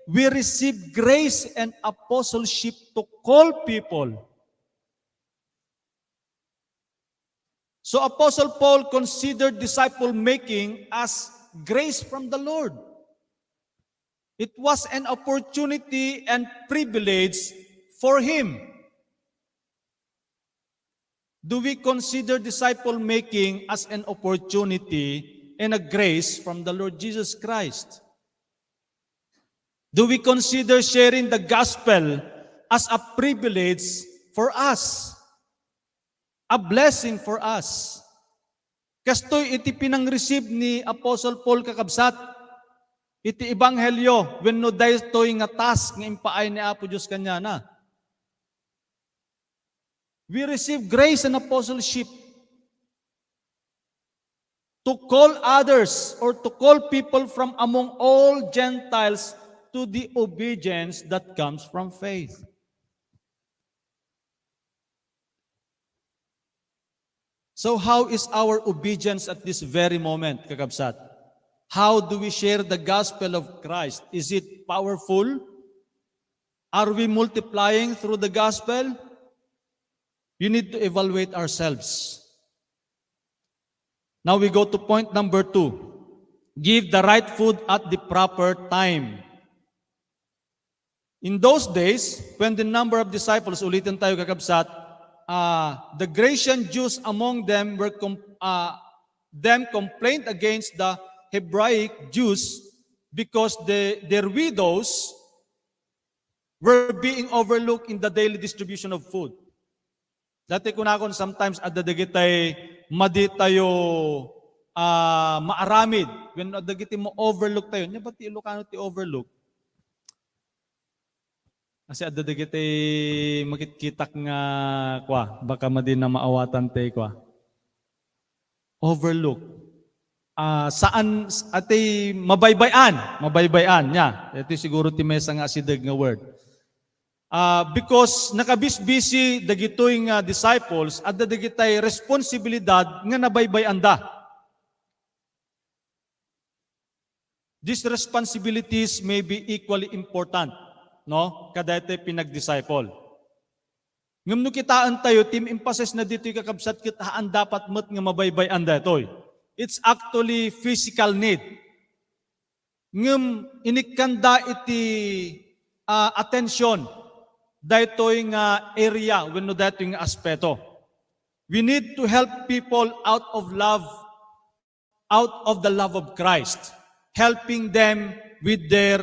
we receive grace and apostleship to call people. So Apostle Paul considered disciple making as grace from the Lord. It was an opportunity and privilege for him. Do we consider disciple making as an opportunity and a grace from the Lord Jesus Christ? Do we consider sharing the gospel as a privilege for us? A blessing for us. Kastoy iti pinang-receive ni Apostle Paul, kakabsat, iti ebanghelio wenno daytoy nga task nga impaay ni Apo Dios kaniana. We receive grace and apostleship to call others or to call people from among all Gentiles to the obedience that comes from faith. So how is our obedience at this very moment, kakabsat? How do we share the gospel of Christ? Is it powerful? Are we multiplying through the gospel? You need to evaluate ourselves. Now we go to point number two. Give the right food at the proper time. In those days, when the number of disciples, ulitin tayo, kakabsat, ah, the Grecian Jews among them were com-, ah, them complained against the Hebraic Jews because the, their widows were being overlooked in the daily distribution of food. Dati kunakon, sometimes adda dagitay madi tayo, ah, maaramid, wenno adda dagiti ma-overlook tayo. Nya ba ti Ilocano ti overlook? Kasi adda dagiti makitkitak nga, kwa, baka madi na maawatan ti, kwa, overlook. Ah, saan, s-, ati mabaybay-an, mabaybay-an, nya. Iti siguro ti maysa nga asideg nga word. Ah, because nakabisbisi dagitoy nga disciples, adda dagitay responsibilidad nga nabaybay-anda. These responsibilities may be equally important, no, kadaytoy pinagdisciple. Ngem no kitaentayo, ti emphasize na ditoy, kakabsat, ket haan dapat met nga mabaybay-an daytoy. It's actually physical need. Ngem inikkanda iti, ah, attention daytoy nga area wenno daytoy nga aspeto. We need to help people out of love, out of the love of Christ, helping them with their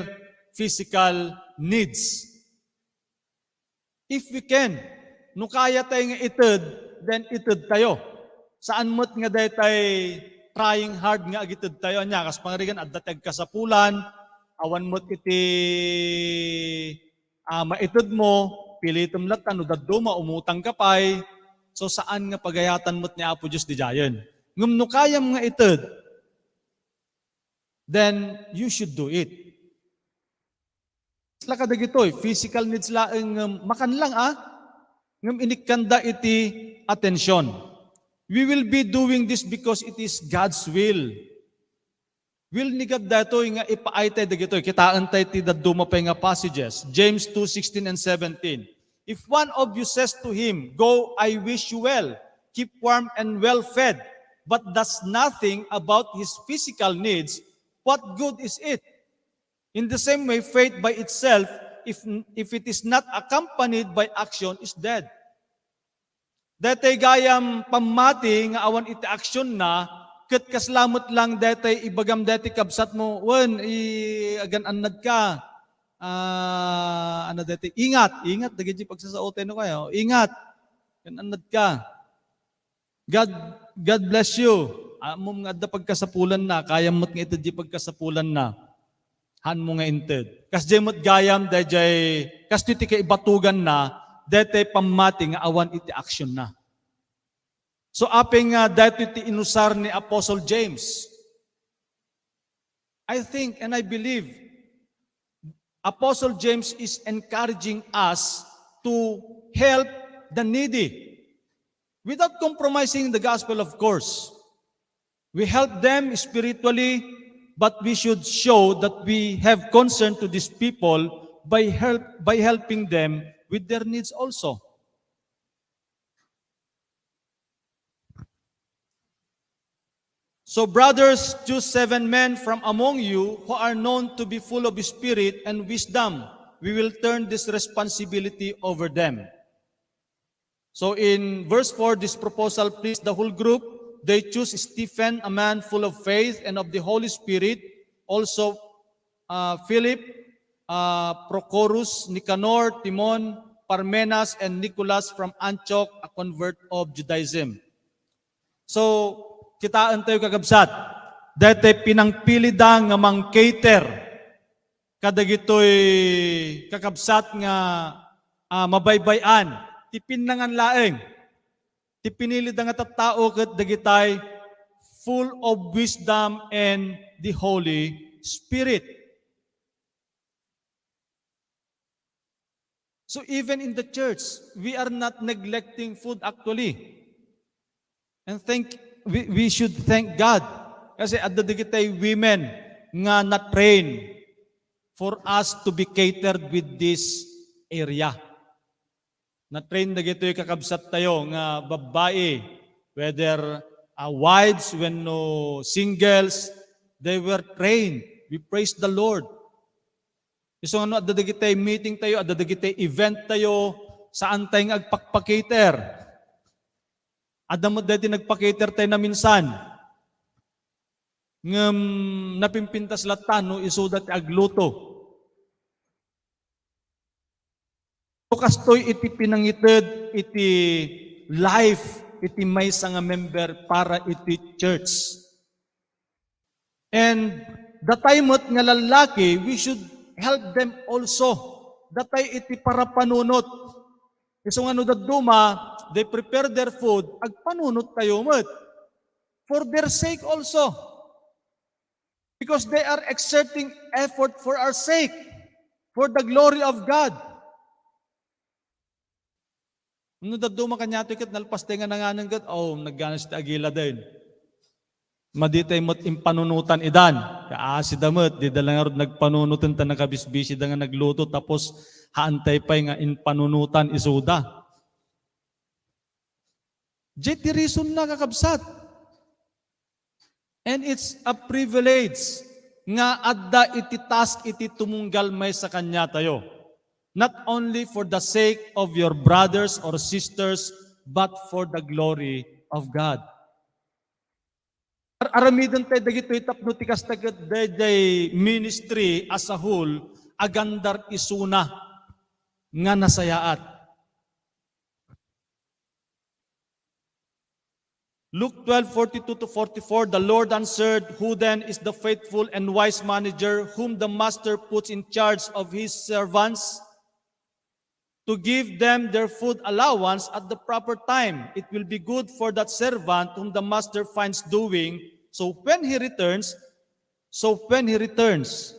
physical needs. If we can, no kaya tayo nga ited, then ited tayo. Saan met nga daytay trying hard nga agited tayo? Anya, kas pangarigan, adda ti agkasapulan, awan met iti, ah, maited mo, pilitem latta, no dadduma, umutang ka pay. So, saan nga pagayatan met ni Apo Dios didiayen? Ngem no kayam nga ited, then you should do it. Kasla kadagitoy, physical needs laeng, ngem makan lang, ah. Ngem inikkanda iti attention. We will be doing this because it is God's will. Will ni God daytoy nga ipaaytay dagitoy. Kitaentay ti dadduma pay nga passages. James two sixteen and seventeen. If one of you says to him, "Go, I wish you well, keep warm and well fed," but does nothing about his physical needs, what good is it? In the same way, faith by itself, if, if it is not accompanied by action, is dead. Daytay gayam pammati nga awan iti action na, ket kasla met lang daytay ibagam daytay kabsat mo, wen, i-, agan-annad ka. Ah, ano daytay? Ingat, ingat, dagiti pagsasaoten no kayo. Ingat, agan-annad ka. God, God bless you. Ammom nga adda pagkasapulan na, kayam met nga ited di pagkasapulan na. Haan mo nga inted. Kasdiay met gayam, daydiay, kastoy ti kaibatugan na, daytay pammati nga awan iti action na. So, apay nga daytoy ti inusar ni Apostle James. I think and I believe Apostle James is encouraging us to help the needy without compromising the gospel, of course. We help them spiritually, but we should show that we have concern to these people by help, by helping them with their needs also. So, brothers, choose seven men from among you who are known to be full of spirit and wisdom. We will turn this responsibility over them. So, in verse four, this proposal pleased the whole group. They choose Stephen, a man full of faith and of the Holy Spirit, also, uh, Philip, uh, Prochorus, Nicanor, Timon, Parmenas, and Nicholas from Antioch, a convert of Judaism. So, kitaentayo, kakabsat, daytay pinangpilida nga mang-cater kadagitoy kakabsat nga, ah, mabaybay-an ti pinnangan laeng. Ti pinilida nga tattao ket dagitay full of wisdom and the Holy Spirit. So even in the church, we are not neglecting food actually. And thank, we, we should thank God. Kasi adda dagitay women nga na-train for us to be catered with this area. Na-train dagitoy kakabsat tayo nga babbai, whether, ah, wives, wenno singles, they were trained. We praise the Lord. Isu nga no, adda dagitay meeting tayo, adda dagitay event tayo, saan tayo nga agpakpakater. Adda met dagiti nagpakater tayo na minsan. Ngem napimpintas latta no isuda ti agluto. So, kastoy iti pinangited iti life iti maysa nga member para iti church. And datay met nga lallaki, we should help them also. Datay iti parapanunot. Isu nga no dadduma, they prepare their food, agpanunot tayo met. For their sake also. Because they are exerting effort for our sake, for the glory of God. No dadduma kaniato ket nalpas tayo nga nanganen ket, oh, nagganas ti agila dayon. Madi tayo met impanunotan idan. Kaasi da met, di da la ngarud nagpanunoten ta nakabisbisi da nga nagluto tapos haan tayo pay nga impanunotan isuda. Diay ti reason na, kakabsat. And it's a privilege nga adda iti task iti tumunggal maysa kaniatayo. Not only for the sake of your brothers or sisters, but for the glory of God. Ar-, aramiden tayo dagitoy tapno ti kasta ket daydiay ministry as a whole, agandar isuna nga nasayaat. Luke twelve forty-two to forty-four, the Lord answered, "Who then is the faithful and wise manager whom the master puts in charge of his servants to give them their food allowance at the proper time? It will be good for that servant whom the master finds doing so when he returns, so when he returns."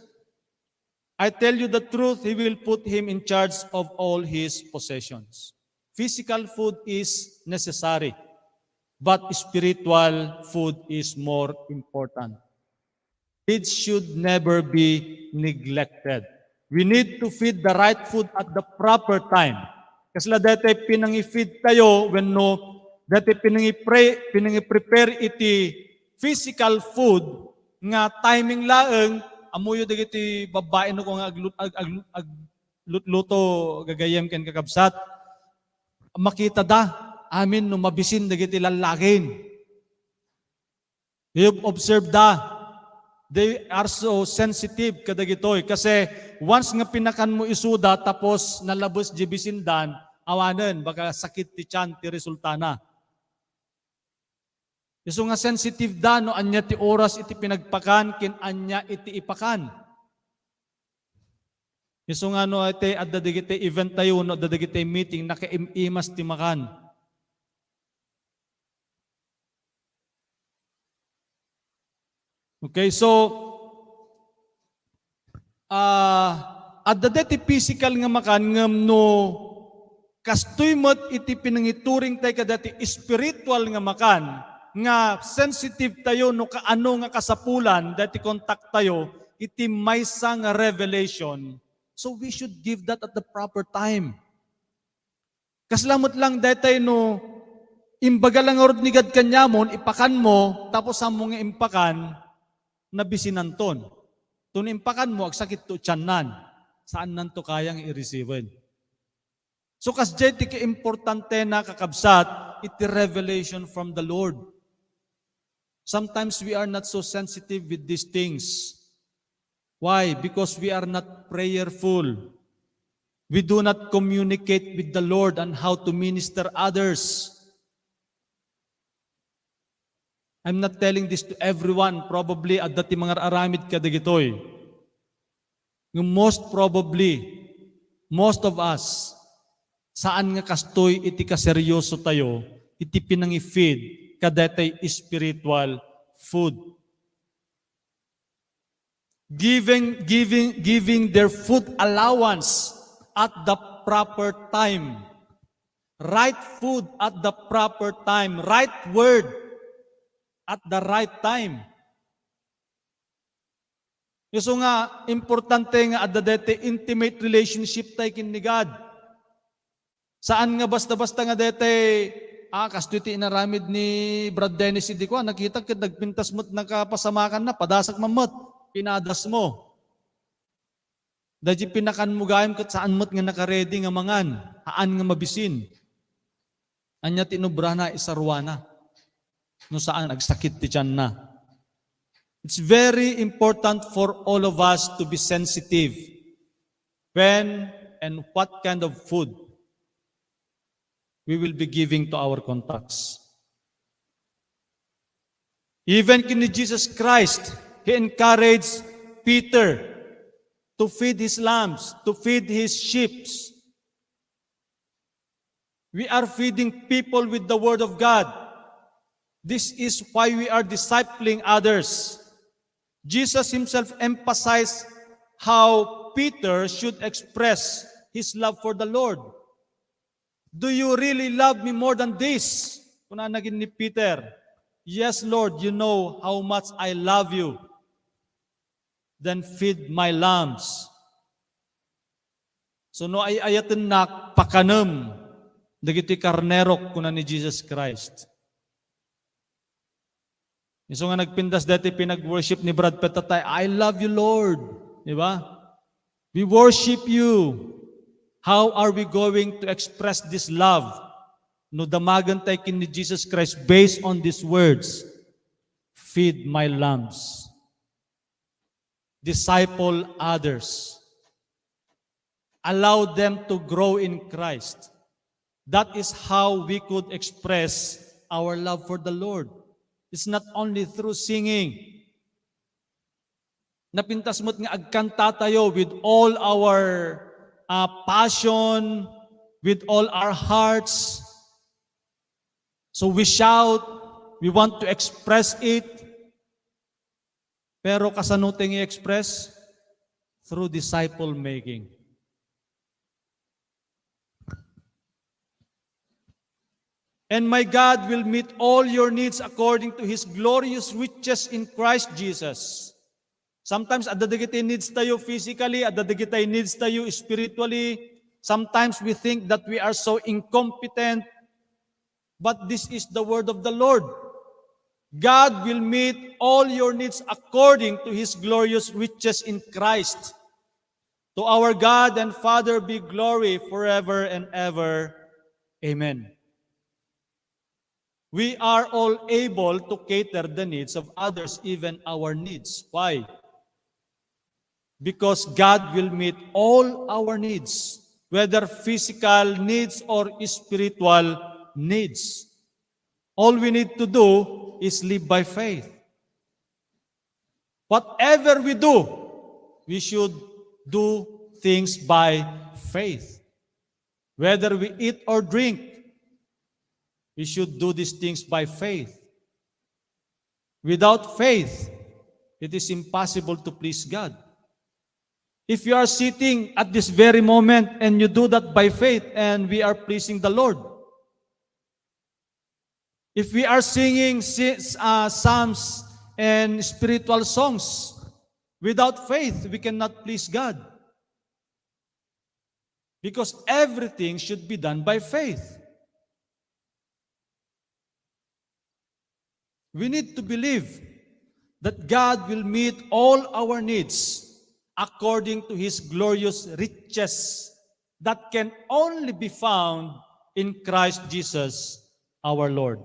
I tell you the truth, he will put him in charge of all his possessions. Physical food is necessary, but spiritual food is more important. It should never be neglected. We need to feed the right food at the proper time. Kasla daytoy pinangifeed tayo wenno daytoy pinangipre-, pinangiprepare iti physical food nga timing laeng, ammoyo dagiti babbai no kung aglut-, ag-, aglut-, aglutluto gagayyem ken kakabsat. Makita da amin no mabisin dagiti lallakin. You've observed da, they are so sensitive kadagitoy. Kasi once nga pinakan mo isuda, tapos nalabes di bisindan, awanen, baka sakit ti tiyan ti resultana. Isu nga sensitive da no ania ti oras iti pinagpakan ken ania iti ipakan. Isu nga no iti adda dagiti event tayo, no adda dagiti meeting, nakaim-imas ti makan. Okay, so, ah, adda daytoy physical nga makan, ngem no kastoy met iti pinangituring tayo kadaytoy spiritual nga makan, nga sensitive tayo no kaano nga kasapulan daytoy contact tayo iti maysa nga revelation. So we should give that at the proper time. Kasla met lang daytoy no imbaga lang ngarud ni God kaniamon, ipakan mo, tapos ammo nga impakan, nabisinanton. Tono impakan mo, agsakitto tiannan. Saannanto kaya nga i-receive-en. So, kasdiay ti kaimportantena, kakabsat, iti revelation from the Lord. Sometimes we are not so sensitive with these things. Why? Because we are not prayerful. We do not communicate with the Lord on how to minister others. I'm not telling this to everyone. Probably, adda ti mangararamid kadagitoy. Ngem most probably, most of us, saan nga kastoy iti kaseryoso tayo iti pinangifeed kadaytoy spiritual food. Giving, giving, giving their food allowance at the proper time. Right food at the proper time. Right word at the right time. Isu nga importante nga adda daytoy intimate relationship tayo ken ni God. Saan nga basta-basta nga daytoy, ah, kastoy ti inaramid ni Brad Dennis idi kua, nakita ket nagpintas met nakapasamakan na, padasak man met, pinadas mo. Daydi pinakan mo gayam ket saan met nga naka-ready nga mangan, haan nga mabisin. Ania ti inubrana? Isaruana. No saan, agsakit ti tianna. It's very important for all of us to be sensitive when and what kind of food we will be giving to our contacts. Even ken ni Jesus Christ, he encouraged Peter to feed his lambs, to feed his sheep. We are feeding people with the Word of God. This is why we are discipling others. Jesus himself emphasized how Peter should express his love for the Lord. "Do you really love me more than this?" Kuna nagin ni Peter, "Yes, Lord, you know how much I love you." "Then feed my lambs." So no ay-ayatennak, pakanem dagiti karnerok, kuna ni Jesus Christ. Isu nga nagpintas dati pinag-worship ni Brad Petatay, "I love you, Lord." Di ba? "We worship you." How are we going to express this love? No damagen tay ken ni Jesus Christ based on these words, "Feed my lambs." Disciple others. Allow them to grow in Christ. That is how we could express our love for the Lord. It's not only through singing. Napintas met nga agkanta tayo with all our, uh, passion, with all our hearts. So we shout, we want to express it. Pero kasano ti nga i-express? Through disciple making. "And my God will meet all your needs according to his glorious riches in Christ Jesus." Sometimes, adda dagiti needs tayo physically, adda dagiti needs tayo spiritually. Sometimes we think that we are so incompetent, but this is the word of the Lord. "God will meet all your needs according to his glorious riches in Christ." To our God and Father be glory forever and ever. Amen. We are all able to cater the needs of others, even our needs. Why? Because God will meet all our needs, whether physical needs or spiritual needs. All we need to do is live by faith. Whatever we do, we should do things by faith. Whether we eat or drink, we should do these things by faith. Without faith, it is impossible to please God. If you are sitting at this very moment and you do that by faith, and we are pleasing the Lord. If we are singing si-, uh, psalms and spiritual songs, without faith, we cannot please God. Because everything should be done by faith. We need to believe that God will meet all our needs according to his glorious riches that can only be found in Christ Jesus our Lord.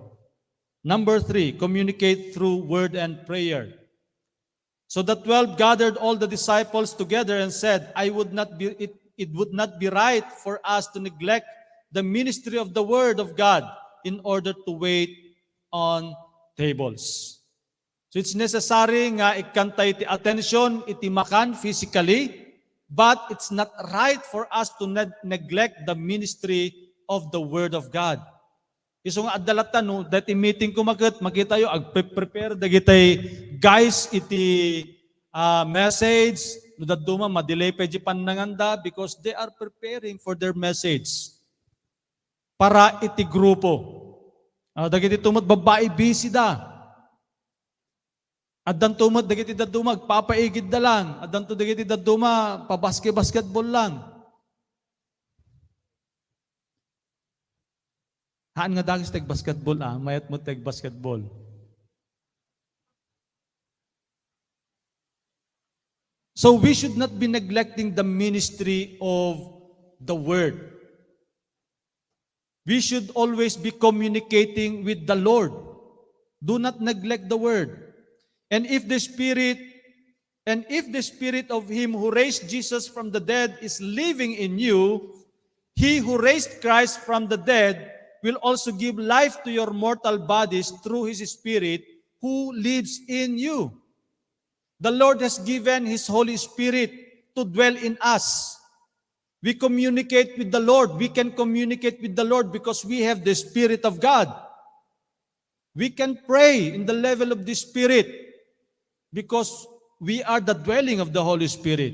Number three, communicate through word and prayer. So the twelve gathered all the disciples together and said, "I would not be, it, it would not be right for us to neglect the ministry of the word of God in order to wait on tables." So it's necessary nga ikkanta iti attention iti makan physically, but it's not right for us to neg-, neglect the ministry of the word of God. Isu nga adda latta, no, dati meeting ko maket, makitayo, agpre-prepare dagiti guys iti, ah, message. No dadduma, madelay pay di pannanganda because they are preparing for their message para iti grupo. Ah, dagiti tumot babbai, busy da. Addanto met dagiti dadduma, agpapaigidda lang. Addanto dagiti dadduma, pabasket-basketball lang. Haan nga dagis ti agbasketball, ah. Mayat met ti agbasketball. So we should not be neglecting the ministry of the word. We should always be communicating with the Lord. Do not neglect the word. And if the Spirit, and if the Spirit of him who raised Jesus from the dead is living in you, he who raised Christ from the dead will also give life to your mortal bodies through his Spirit who lives in you. The Lord has given his Holy Spirit to dwell in us. We communicate with the Lord. We can communicate with the Lord because we have the Spirit of God. We can pray in the level of the Spirit because we are the dwelling of the Holy Spirit.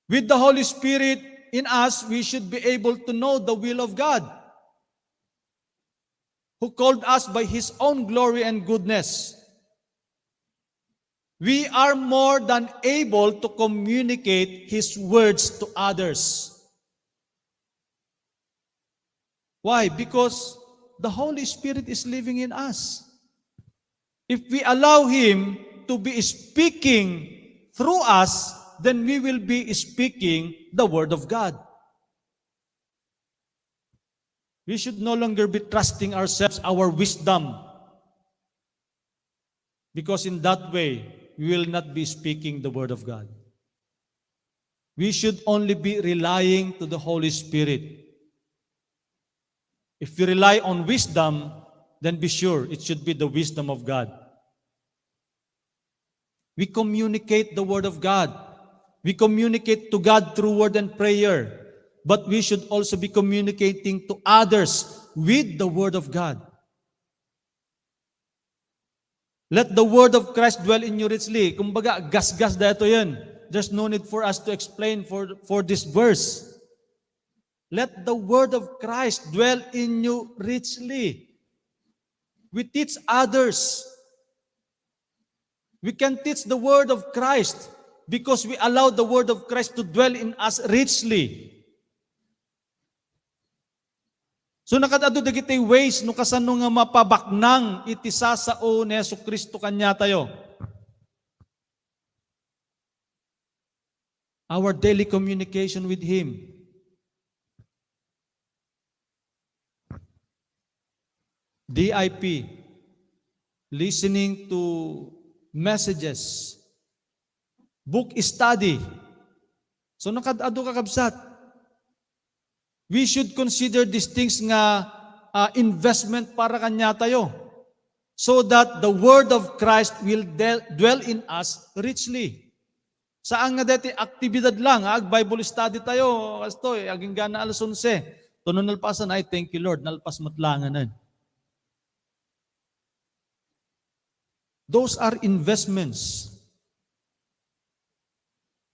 With the Holy Spirit in us, we should be able to know the will of God, who called us by his own glory and goodness. We are more than able to communicate his words to others. Why? Because the Holy Spirit is living in us. If we allow him to be speaking through us, then we will be speaking the word of God. We should no longer be trusting ourselves, our wisdom, because in that way, we will not be speaking the word of God. We should only be relying to the Holy Spirit. If we rely on wisdom, then be sure it should be the wisdom of God. We communicate the word of God. We communicate to God through word and prayer. But we should also be communicating to others with the word of God. Let the word of Christ dwell in you richly. Kumbaga, gasgas daytoyen. There's no need for us to explain for, for this verse. Let the word of Christ dwell in you richly. We teach others. We can teach the word of Christ because we allow the word of Christ to dwell in us richly. So, nakaad-adu dagiti ways no kasano nga mapabaknang iti sasao ni Jesu-Cristo kaniatayo. Our daily communication with Him. D I P, listening to messages, book study. So, nakaad-adu, kakabsat. We should consider these things nga, ah, investment para kaniatayo, so that the word of Christ will del-, dwell in us richly. Saan nga deti aktibidad lang, ah, ag-Bible study tayo, kastoy, agingga na alas onse. Tuno nalpasan, ay, thank you, Lord, nalpas met langanen. Those are investments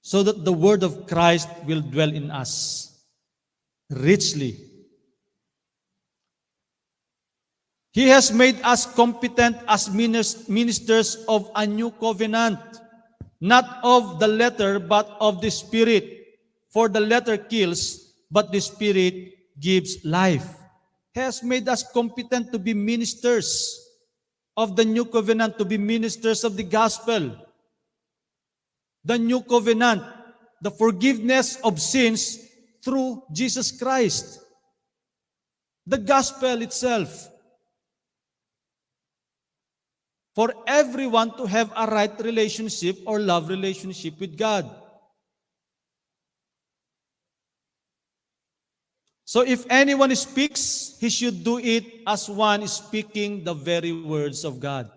so that the word of Christ will dwell in us richly. He has made us competent as minis-, ministers of a new covenant, not of the letter, but of the Spirit. For the letter kills, but the Spirit gives life. He has made us competent to be ministers of the new covenant, to be ministers of the gospel. The new covenant, the forgiveness of sins through Jesus Christ. The gospel itself. For everyone to have a right relationship or love relationship with God. So if anyone speaks, he should do it as one speaking the very words of God.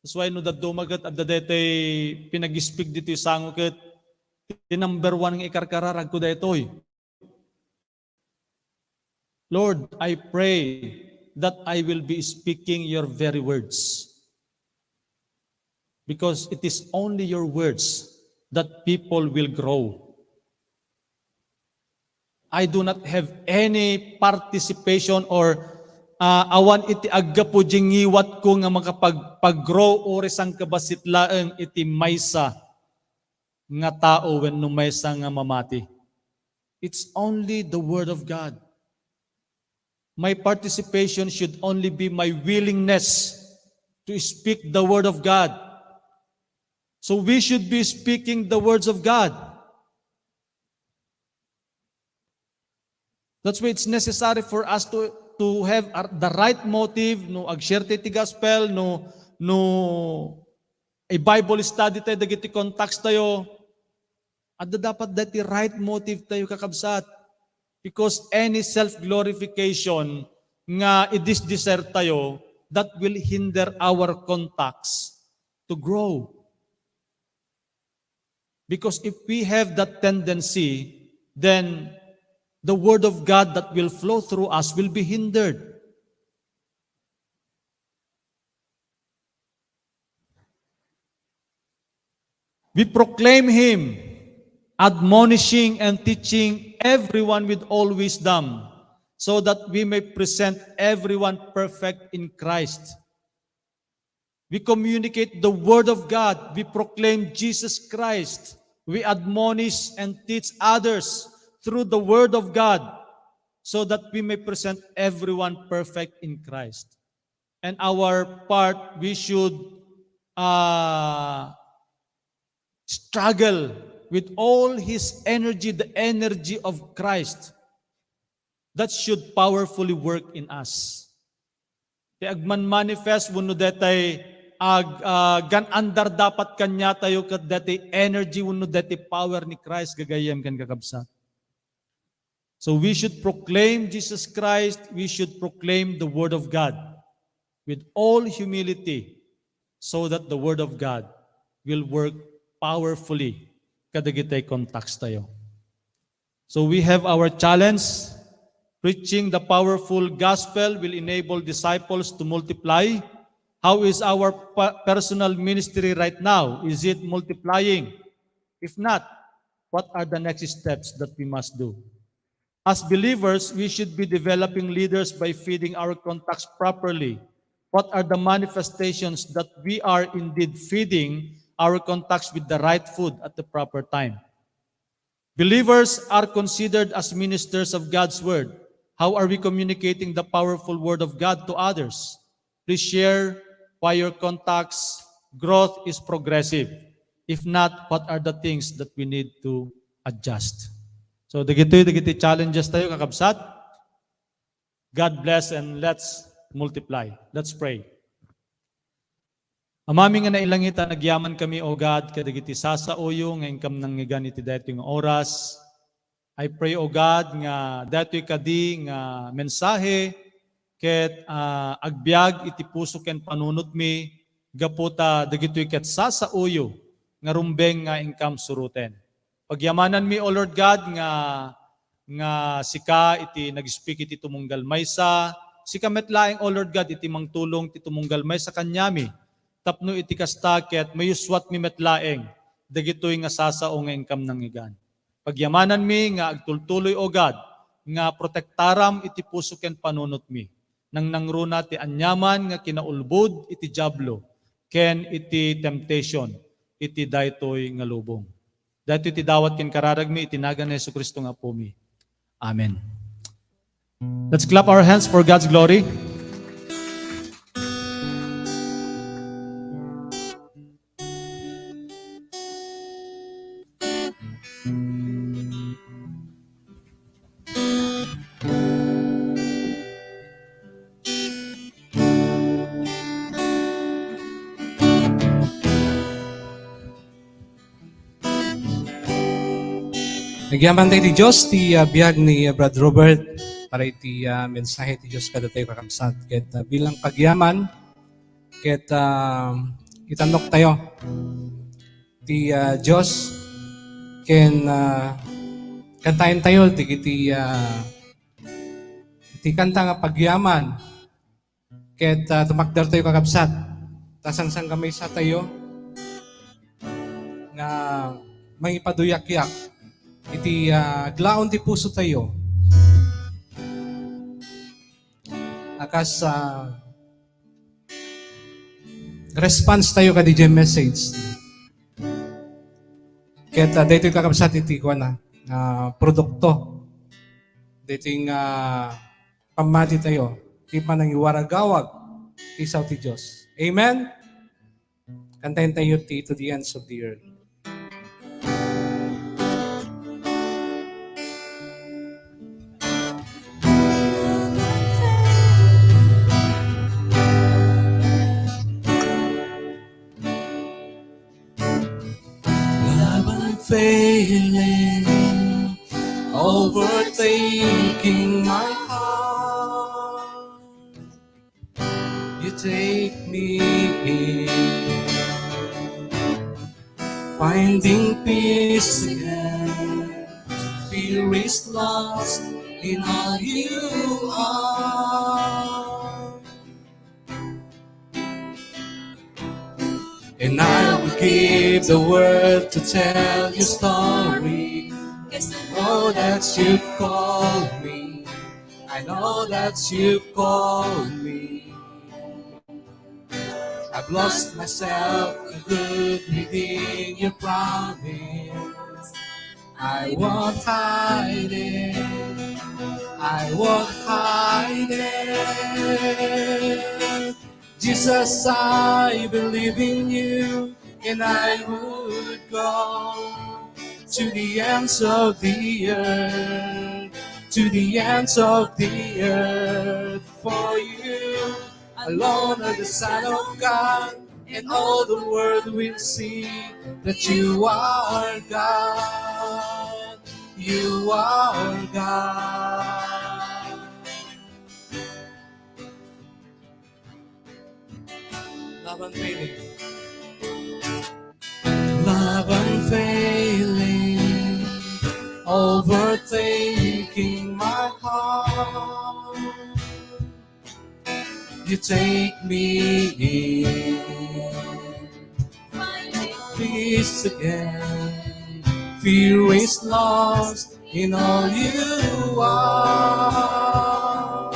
That's why no dadduma ket adda daytoy pinag-speak ditoy sango ket ti number one nga ikarkararagko daytoy. Lord, I pray that I will be speaking your very words. Because it is only your words that people will grow. I do not have any participation or, ah, awan iti aggapu diay ngiwatko nga makapag-, pag-grow uray sangkabassit laeng iti maysa nga tao wenno maysa nga mamati. It's only the Word of God. My participation should only be my willingness to speak the Word of God. So we should be speaking the words of God. That's why it's necessary for us to to have ar-, the right motive, no, ag-share tayo ti gospel, no, no, a Bible study tayo, dagiti contacts tayo, adda dapat dati right motive tayo, kakabsat. Because any self-glorification nga i-desire tayo, that will hinder our contacts to grow. Because if we have that tendency, then the word of God that will flow through us will be hindered. We proclaim him, admonishing and teaching everyone with all wisdom, so that we may present everyone perfect in Christ. We communicate the word of God. We proclaim Jesus Christ. We admonish and teach others through the word of God, so that we may present everyone perfect in Christ. And our part, we should, uh, struggle with all his energy, the energy of Christ that should powerfully work in us. Ti agmanmanifest wenno detay ag-, ah, gan-andar dapat kaniatayo ket detay energy wenno detay power ni Christ, gagayyem ken kakabsat. So we should proclaim Jesus Christ, we should proclaim the Word of God with all humility, so that the Word of God will work powerfully kadagiti contacts tayo. So we have our challenge. Preaching the powerful gospel will enable disciples to multiply. How is our pa-, personal ministry right now? Is it multiplying? If not, what are the next steps that we must do? As believers, we should be developing leaders by feeding our contacts properly. What are the manifestations that we are indeed feeding our contacts with the right food at the proper time? Believers are considered as ministers of God's word. How are we communicating the powerful word of God to others? Please share why your contacts growth is progressive. If not, what are the things that we need to adjust? So, dagitoy, dagiti challenges tayo, kakabsat. God bless and let's multiply. Let's pray. Amami nga nailangit a, nagyaman kami, O God, kadagiti sasaoyo nga inkam nangngegan iti daytoy nga oras. I pray, O God, nga daytoy kadi nga mensahe ket, ah, agbiag iti puso ken panunotmi gapu ta dagitoy ket sasaoyo nga rumbeng nga inkam suroten. Pagyamananmi, O Lord God, nga, nga sika iti nag-speak iti tumunggal maysa, sika met laeng, O Lord God, iti mangtulong ti tumunggal maysa kaniami, tapno iti kasta ket mayuswatmi met laeng dagitoy nga sasao nga inkam nangngegan. Pagyamananmi nga agtultuloy, O God, nga protektaram iti puso ken panunotmi. Nangnangruna ti aniaman nga kinaulbod iti Diablo ken iti temptation iti daytoy nga lubong. Daytoy ti dawat ken kararagmi iti nagan ni Jesu-Cristo nga Apomi. Amen. Let's clap our hands for God's glory. Nagyaman tayo ti Dios ti, ah, biag ni, ah, Brad Robert para iti, ah, mensahe ti Dios kadatayo, kakabsat. Ket, ah, bilang pagyaman, ket, ah, itannok tayo ti, ah, Dios ken, ah, kantaen tayo dagiti, ah, ti kanta nga pagyaman. Ket, ah, tumakder tayo, kakabsat. Ta sangsangamaysa tayo nga mangipaduyakyak iti, ah, aglaon ti puso tayo. A kas, ah, response tayo kadi jay message. Ket, ah, daytoy, kakabsat, iti kuana, ah, produkto. Daytoy nga pammati tayo, ti panangiwaragawag ti sao ti Dios. Amen? Kantaen tayo ti To the Ends of the Earth. failing, overtaking my heart. You take me in, finding peace again. Fear is lost in all you are. And I will give the world to tell your story. 'Cause I know that you call me. I know that you call me. I've lost myself good within your promise. I won't hide it. I won't hide it. Jesus, I believe in you, and I would go to the ends of the earth, to the ends of the earth for you. Alone are the Son of God, and all the world will see that you are God. You are God. Love unfailing. Love unfailing, overtaking my heart. You take me in. Peace again. Fear is lost in all you are.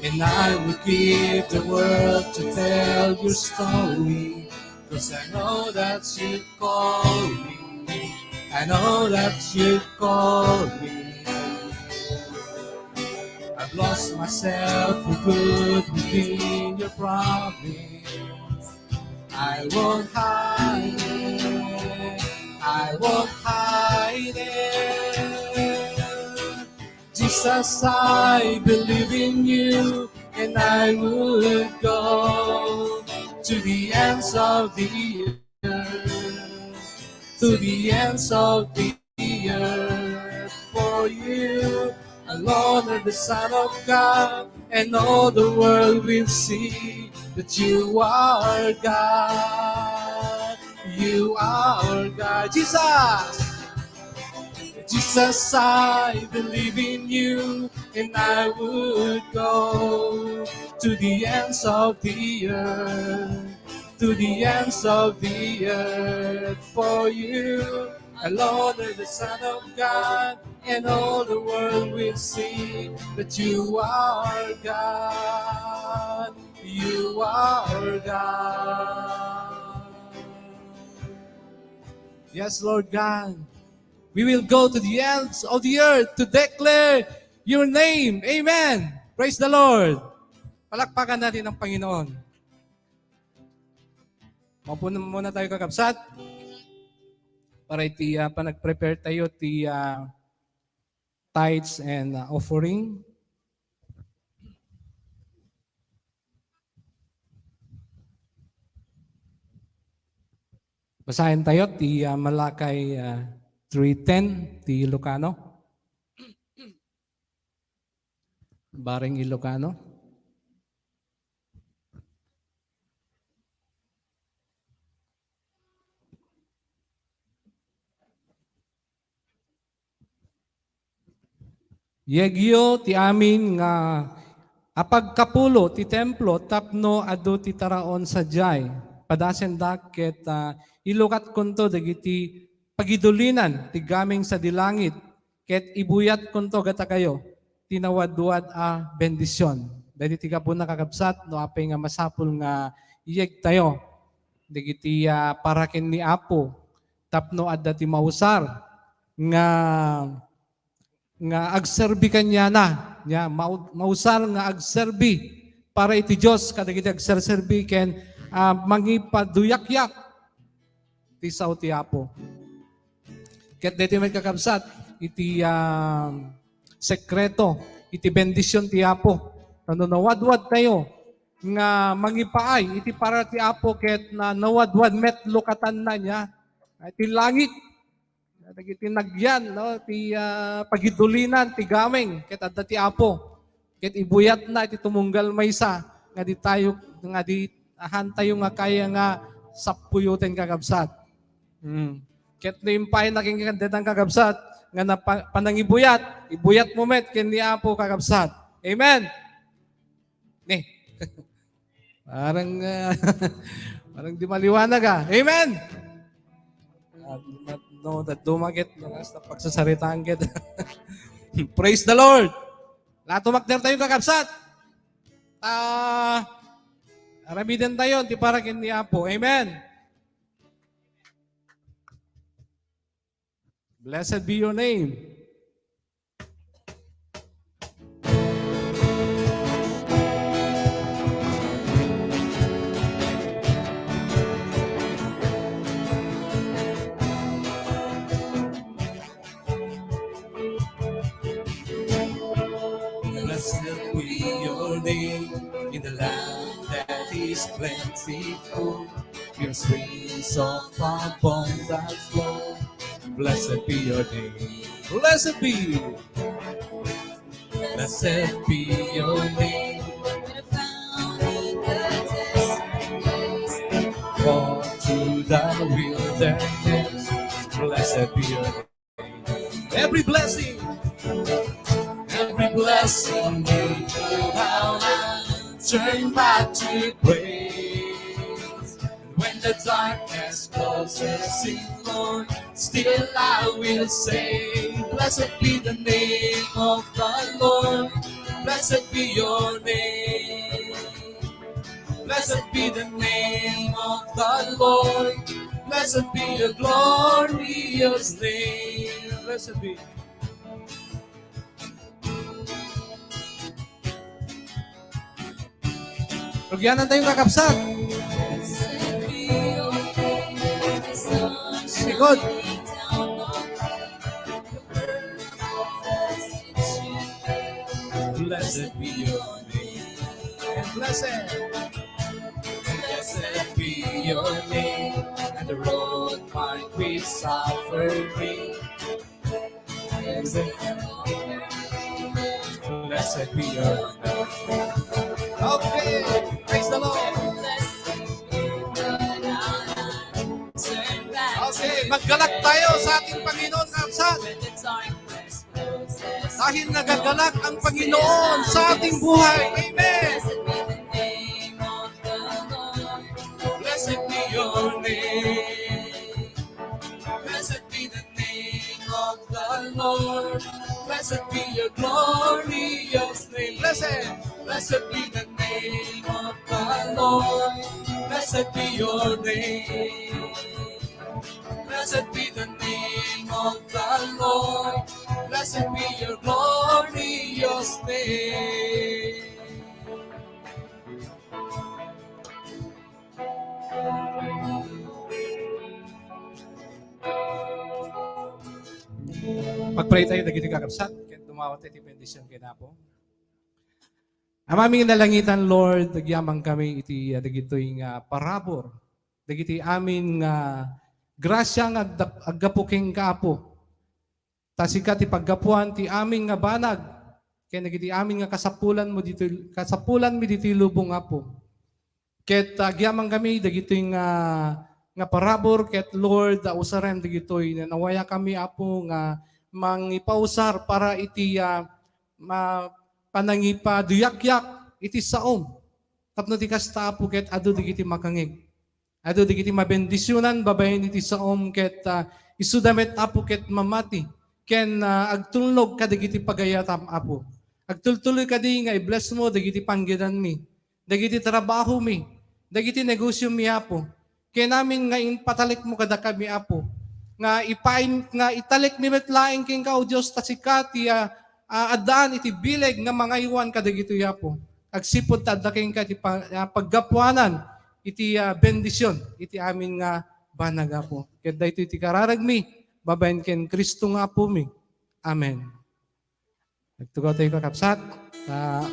And I will give the world to tell your story. 'Cause I know that you call me. I know that you call me. I've lost myself for good within your promise. I won't hide it. I won't hide it. Jesus, I believe in you, and I would go to the ends of the earth, to the ends of the earth for you. Alone are the Son of God, and all the world will see that you are God. You are God. Jesus! Jesus, I believe in you, and I would go to the ends of the earth, to the ends of the earth for you. Alone are the Son of God, and all the world will see that you are God. You are God. Yes, Lord God. We will go to the ends of the earth to declare your name. Amen. Praise the Lord. Palakpakan natin ang Panginoon. Maupo na muna tayo, kakabsat. Para iti, ah, panag-prepare tayo ti, ah, tithes and, ah, offering. Basaen tayo ti, ah, Malakay, ah, three ten, ti Ilocano. Bareng Ilocano. Yegyo ti amin nga apagkapulo ti templo tapno adu ti taraon sadiay. Padasendak ket, ah, ilukatkonto dagiti pagidulinan ti gaming sadi langit, ket ibuyatkonto kadakayo ti nawadwad a bendision. Daytoy ti gapuna, kakabsat, no apay nga masapul nga iyegtayo dagiti, ah, paraken ni Apo tapno adda ti mausar nga, nga agserbi kaniana, nia, mau-, mausar nga agserbi para iti Dios kadagiti agserserbi ken, ah, mangipaduyakyak ti sao ti Apo. Ket daytoy met, kakabsat, iti, ah, sekreto iti bendision ti Apo. Ta no nawadwadtayo nga mangipaay iti para ti Apo ket na, nawadwad met lukatanna niya, ah, ti langit. Dagiti nagyan, no, ti, ah, pagidulinan, ti gameng, ket adda ti Apo. Ket ibuyatna iti tumunggal maysa nga di tayo, nga di ahantayo nga kaya nga sappuyoten, kakabsat. Hmm. Ket no impaayna kenka, kakabsat, nga napa-, panangibuyat, ibuyatmo met ken ni Apo, kakabsat. Amen. Ni. Parang, ah, parang di maliwanag, ah. Amen! Ah, no, dadduma ket, no, basta pagsasaritaan ket. Praise the Lord! Laeng tumakder tayo, kakabsat. Ah, aramiden tayo, ti para ken ni Apo. Amen! Blessed be your name. Blessed be your name in the land that is plentiful. Your streams of abundance flow. Blessed be your name. Blessed be. Blessed be your name. Born to the wilderness. Blessed be your name. Every blessing, every blessing you pour out, turn back to praise. When the darkness closes in, Lord, still I will say, blessed be the name of the Lord. Blessed be your name. Blessed be the name of the Lord. Blessed be your glorious name. Blessed be. Rugyanan tayo, kakabsat. Likod. Blessed be your name. Blessed. Blessed be your name. And the road might be suffering. Blessed be your name. Okay, praise the Lord. Okay, maggalak tayo sa ating Panginoon, kakabsat. Dahil nagagalak ang Panginoon sa ating buhay. Amen. Blessed be your name. Blessed be the name of the Lord. Blessed be your glorious name. Blessed. Blessed be the name of the Lord. Blessed be your name. Blessed be the name of the Lord. Blessed be your glorious name. Pag-pray tayo, dagiti kakabsat, ken dumawat iti bendision ken Apo. Amami nga nalangitan, Lord, agyamankami iti, ah, dagitoy nga parabur, dagiti amin nga grasia nga agdap-, aggapu kenka, Apo. Ta sika ti paggapuan ti amin nga banag, ken dagiti amin nga kasapulanmo ditoy, kasapulanmi ditoy lubong, Apo. Ket agyamankami dagitoy nga, nga parabur, ket Lord, a, usarem dagitoy. Nanawayakami, Apo, nga mangipausar para iti, ah, ma-, panangipaduyakyak iti saom. Tapno ti kasta, Apo, ket adu dagiti makangeg. Adu dagiti mabendisionan babaen iti saom ket, ah, isuda met, Apo, ket mamati ken, ah, agtulnog kadagiti pagayatam, Apo. Agtultuloy kadi nga i-bless mo dagiti panggedanmi, dagiti trabahomi, dagiti negosiomi, Apo. Ken amin nga impatalekmo kadakami, Apo, nga ipaim-, nga italekmi met laeng kenka, O Dios, ta sika ti, ah, ah, addaan iti bileg nga mangaywan kadagitoy, Apo. Agsipud ta adda kenka ti pa-, ah, paggapuanan iti, ah, bendision iti amin nga banag, Apo. Ket daytoy ti kararagmi babaen ken Cristo nga Apomi. Amen. Nagtugaw tayo, kakabsat. Ah,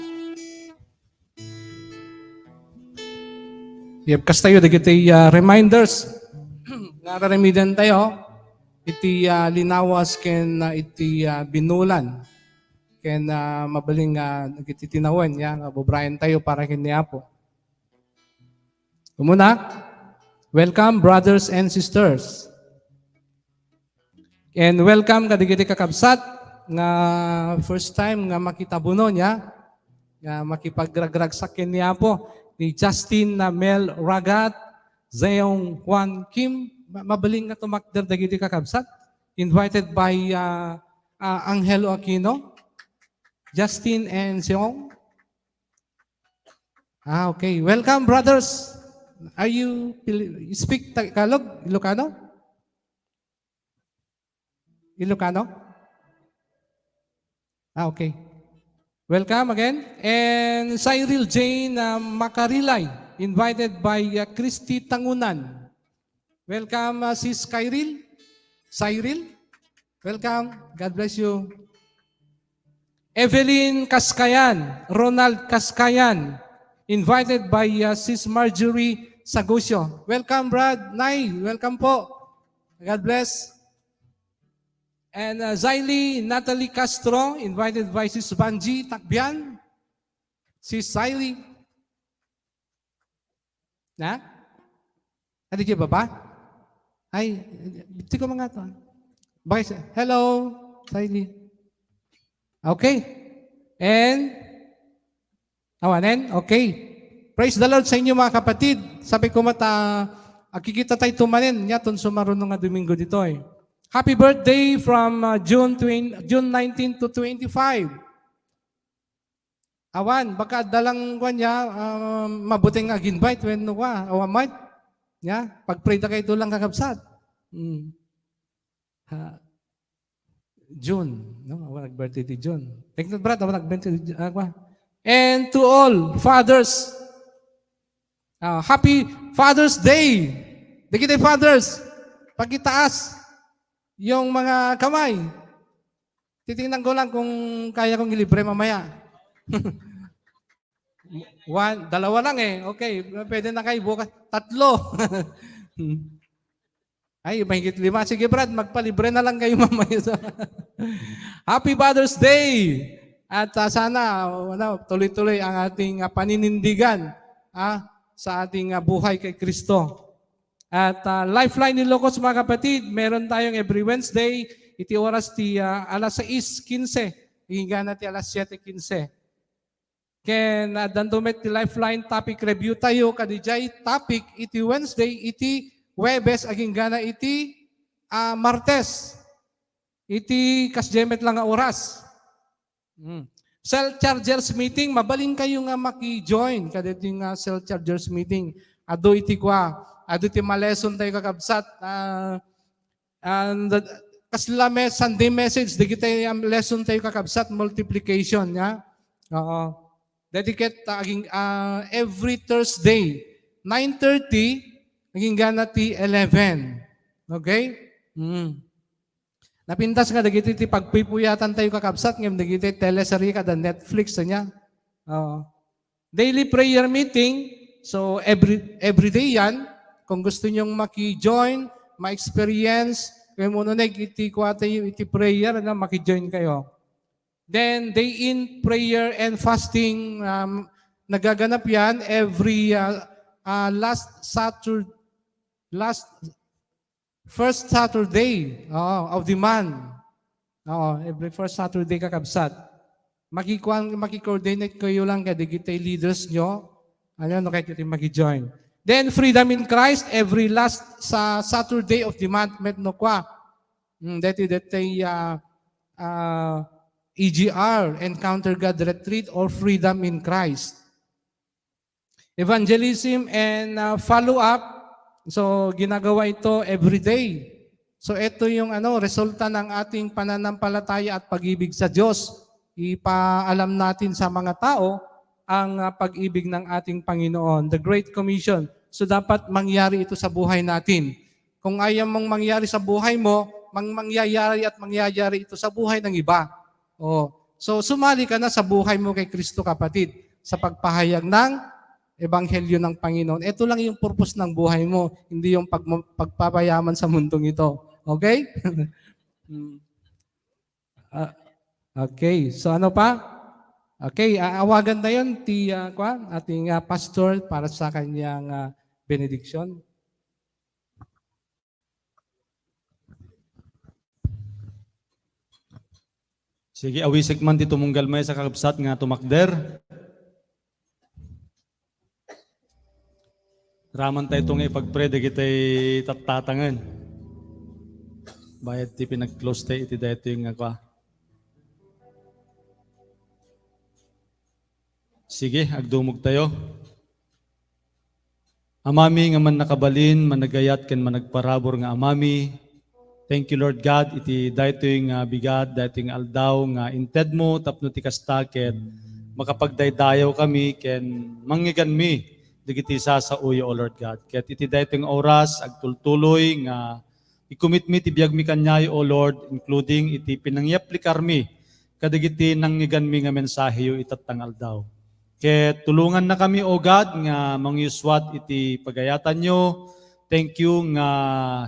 Yep, kastayo dagiti ah, reminders nga raramidan tayo iti ah, linawas ken ah, iti ah, binulan ken ah, mabalin nga dagiti tinawen ya nga bubrayen tayo para ken ni Apo. Umuna, welcome brothers and sisters. And welcome kadagiti kakabsat nga first time nga makitabunon ya nga makipagragragsak ken ni Apo ni Justin na Mel Ragat, Zeong Juan Kim, ma- mabalin nga tumakder dagiti kakabsat, invited by uh, uh, Angelo Aquino, Justin and Zeong. Ah, okay. Welcome, brothers. Are you Pili- you speak Tagalog, Ilocano? Ilocano? Ah, okay. Welcome again. And Cyril Jane uh, Makarilay, invited by uh, Christy Tangunan. Welcome, uh, Sis Cyril. Cyril, welcome. God bless you. Evelyn Kaskayan, Ronald Kaskayan, invited by uh, Sis Marjorie Sagusyo. Welcome, Brad. Nay, welcome po. God bless. And uh, Zylie Natalie Castro, invited by Sis Vangie Takbian. Sis Zylie. Na? Adi di baba? Ay, di ko mga to. Bakit siya? Hello, Zylie. Okay. And, awanen? Okay. Praise the Lord sa inyo, mga kapatid. Sabi ko mata, akikita tayo tumanen, niya ton sumaruno nga Domingo dito eh. Happy birthday from uh, June twenty, June nineteen to twenty-five. Awan, baka adda lang kwan ya, um, mabuteng nga ag-invite wenno kwa, awan met. Ya, pag-pray da kayo lang kakabsat. Mm. Ha, June, no? Awan nag-birthday ti June. Thank you, brad, awan nag-birthday ti June. Ah, kwa. And to all fathers, ah, happy Father's Day. Dagiti fathers, pagitaas yung mga kamay. Titingnan ko lang kung kaya kong ilibre mamaya. One, dalawa lang eh. Okay, pwede na kayo bukas. Tatlo. Ay, mahigit lima. Sige, Brad, magpalibre na lang kayo mamaya. Happy Father's Day! At ah, sana ano, tuloy-tuloy ang ating ah, paninindigan ah, sa ating ah, buhay kay Kristo. At ah, Lifeline Ilocos, mga kapatid, meron tayong every Wednesday, iti oras ti ah, alas sais quince, hingga na ti alas siete quince. Ken addanto met ti Lifeline topic review tayo, kadidiay topic iti Wednesday, iti Huwebes, aginggana iti ah, Martes. Iti kasdiay met la nga oras. Hmm. Cell chargers meeting, mabalin kayo nga maki-join kadaytoy nga cell chargers meeting. Adu iti kua, adu ti ma-lesson tayo kakabsat. Ah, and the, kasla me, Sunday message, dagiti um, lesson tayo kakabsat, multiplication, ya? Oo. Dedicate uh, aging, uh, every Thursday, nine thirty, aging gana ti eleven. Okay? Mm. Napintas nga dagiti ti pagpuypuyatan tayo kakabsat ngem dagiti teleserye kada Netflix ania. Oo. Daily prayer meeting. So every every day yan. Kung gusto niyong maki-join, ma-experience, kaya mo nag iti kuwata yung iti prayer, ano, maki-join kayo. Then day in prayer and fasting, um, nagaganap yan every uh, uh, last Saturday, last first Saturday, oo, of the month. Oo, every first Saturday, kakabsat. Makikuan, maki-coordinate kayo lang kay digitay leaders nyo. Ano, no, kahit ito maki-join. Then, Freedom in Christ, every last sa Saturday of the month, met no kwa. Mm, dati, dati, uh, uh, E G R, Encounter God Retreat or Freedom in Christ. Evangelism and uh, follow-up. So, ginagawa ito every day. So, ito yung ano, resulta ng ating pananampalataya at pag-ibig sa Diyos. Ipaalam natin sa mga tao ang uh, pag-ibig ng ating Panginoon, the Great Commission. So, dapat mangyari ito sa buhay natin. Kung ayaw mong mangyari sa buhay mo, mang mangyayari at mangyayari ito sa buhay ng iba. Oh. So, sumali ka na sa buhay mo kay Kristo, kapatid, sa pagpahayag ng ebanghelyo ng Panginoon. Ito lang yung purpose ng buhay mo, hindi yung pagma-, pagpapayaman sa mundong ito. Okay? Mm. Ah, okay. So ano pa? Okay, aawagan na yun ti, ah, kwan, ating, ah, pastor para sa kanyang, ah, benediction. Sige, awisek man ti tumunggal maysa, kakabsat, nga tumakder. Raman tayo ito nga ipagpre dagiti tattatangen. Bayat ti pinag-close tayo iti daytoy nga kua. Sige, agdumog tayo. Amami nga mannakabalin, managayat ken managparabur nga Amami, thank you, Lord God, iti daytoy nga bigat, daytoy nga aldaw nga intedmo tapno ti kasta ket makapagdaydayaw kami ken manngeganmi dagiti sasaoyo, O Lord God. Ket iti daytoy nga oras, agtultuloy nga i-commit mi ti biagmi kaniayo, O Lord, including iti pinangiaplikarmi kadagiti nangngegmi nga mensaheyo itatta nga aldaw. Ket tulongannakami, O God, nga mangyuswat iti pagayatanyo. Thank you nga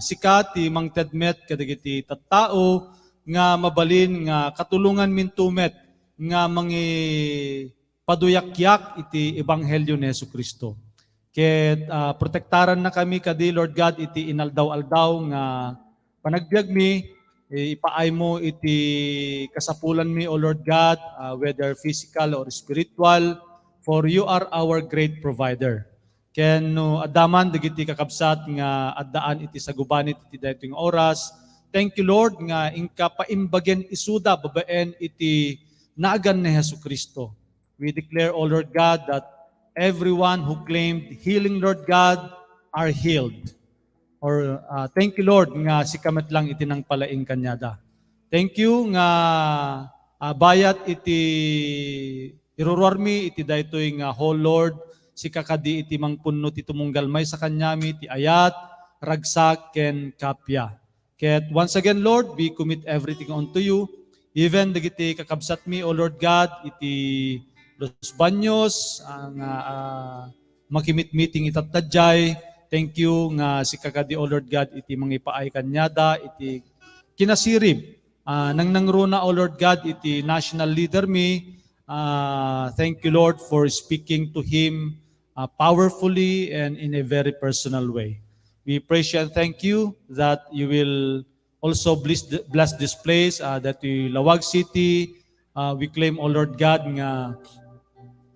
sika ti mangted met kadagiti tattao nga mabalin nga katulonganminto met nga mangi-, paduyakyak iti ebanghelio ni Jesu-Cristo. Ket, ah, protektarannakami kadi, Lord God, iti inaldaw-aldaw nga panagbiagmi, eh, ipaaymo iti kasapulanmi, O Lord God, ah, whether physical or spiritual, for you are our great provider. Ken no adda man dagiti kakabsat nga addaan iti sagubanit iti daytoy nga oras, thank you, Lord, nga inka paimbagen isuda babaen iti nagan ni Jesu-Cristo. We declare, O Lord God, that everyone who claimed healing, Lord God, are healed. Or, ah, thank you, Lord, nga sika met lang iti nangpalaing kaniada. Thank you nga, ah, bayat iti iruruarmi iti daytoy nga hall, Lord, sika kadi iti mangpunno ti tumunggal maysa kaniami ti ayat, ragsak, ken kappia. Ket once again, Lord, we commit everything unto you, even dagiti kakabsatmi, O Lord God, iti Los Baños, ah, nga, ah, makimitmiting itatta diay. Thank you nga sika kadi, O Lord God, iti mangipaay kaniada iti kinasirib. Ah, nangnangruna, O Lord God, iti national leader mi. Ah, thank you, Lord, for speaking to him, ah, powerfully and in a very personal way. We praise you and thank you that you will also bless, bless this place, ah, that we Laoag City, ah, we claim, O Lord God, nga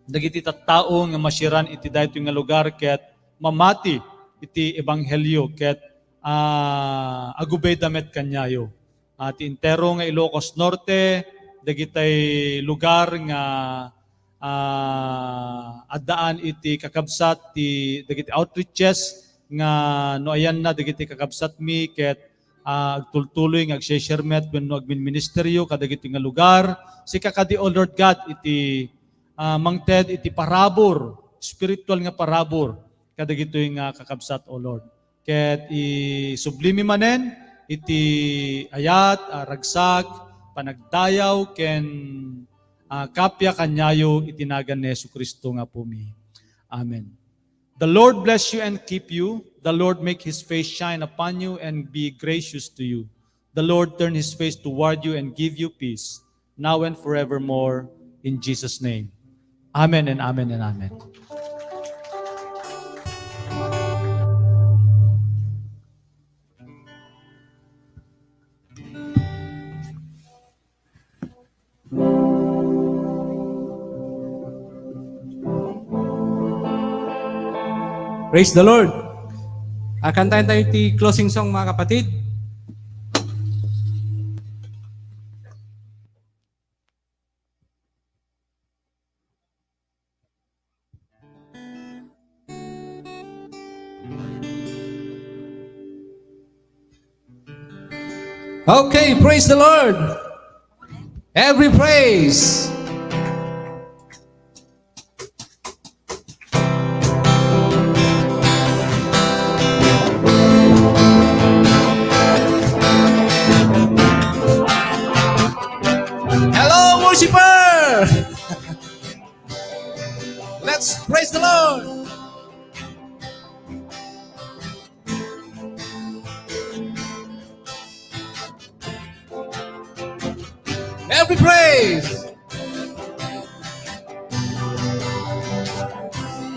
dagiti tattao nga masiran iti daytoy nga lugar ket mamati iti ebanghelio ket, ah, agubeyda met kaniayo. Ah, ti entero nga Ilocos Norte, dagitay lugar nga, ah, addaan iti kakabsat ti dagiti outreaches nga no ayanna dagiti kakabsatmi ket, ah, agtultuloy nga agseshare met wenno agminministeryo kadagiti nga lugar. Sika kadi, O Lord God, iti, ah, mangted iti parabur, spiritual nga parabur kadagitoy nga kakabsat, O Lord. Ket isublimi manen iti ayat, ah, ragsak, panagdayaw, ken, ah, kappia kaniayo iti nagan ni Jesu-Cristo nga Apomi. Amen. The Lord bless you and keep you. The Lord make his face shine upon you and be gracious to you. The Lord turn his face toward you and give you peace, now and forevermore, in Jesus' name. Amen and amen and amen. Praise the Lord. Ah, kantaen tayo ti closing song, mga kapatid. Okay, praise the Lord. Every praise. Hello, worshiper! Let's praise the Lord. Every praise.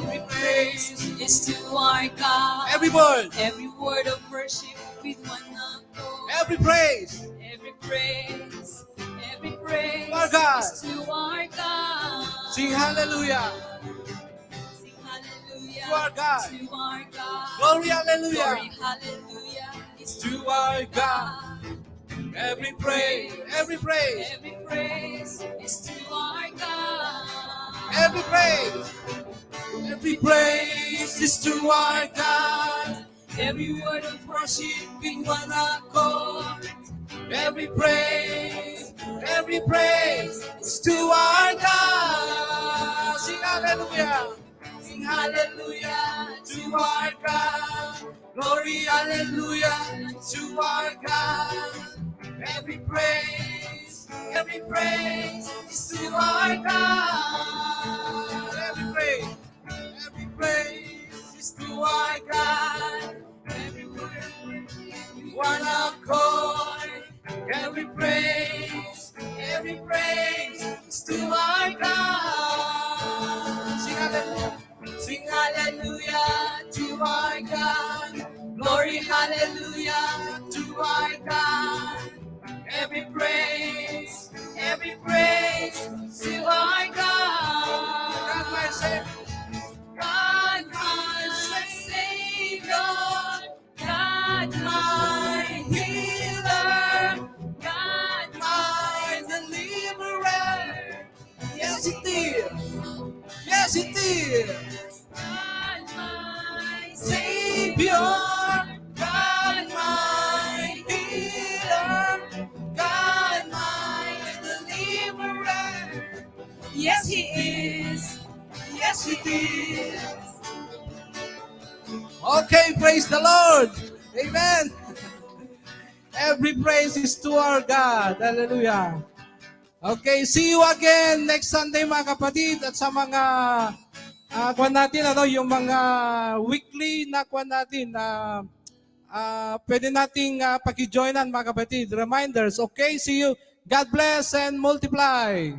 Every praise is to our God. Every word. Every word of worship with one accord. Every praise. Every praise. Every praise to our God. Is to our God. Sing hallelujah. Sing hallelujah to our God. To our God. Glory, hallelujah. Glory, hallelujah is to our God. Every praise, every praise. Every praise is to our God. Every praise, every praise is to our God. Every word of worship in one accord. Every praise, every praise is to our God. Sing hallelujah. Sing hallelujah to our God. Glory, hallelujah to our God. Every praise, every praise is to our God. Every praise, every praise is to our God. Every word, one accord. Every praise, every praise is to our God. Sing hallelujah. Sing hallelujah to our God. Glory, hallelujah to our God. Every praise, every praise to our God. God, my Savior. God, my Savior. God, my healer. God, my deliverer. Yes, it is. Yes, it is. God, my Savior. God, my healer. God, my deliverer. Yes, He is. Yes, He is. Okay, praise the Lord. Amen. Every praise is to our God. Hallelujah. Okay, see you again next Sunday, mga kapatid, at sa mga, ah, kwan natin, ano, yung mga weekly na kwan natin, ah, ah, pwede nating, ah, pakijoinan, mga kapatid. Reminders, okay? See you. God bless and multiply.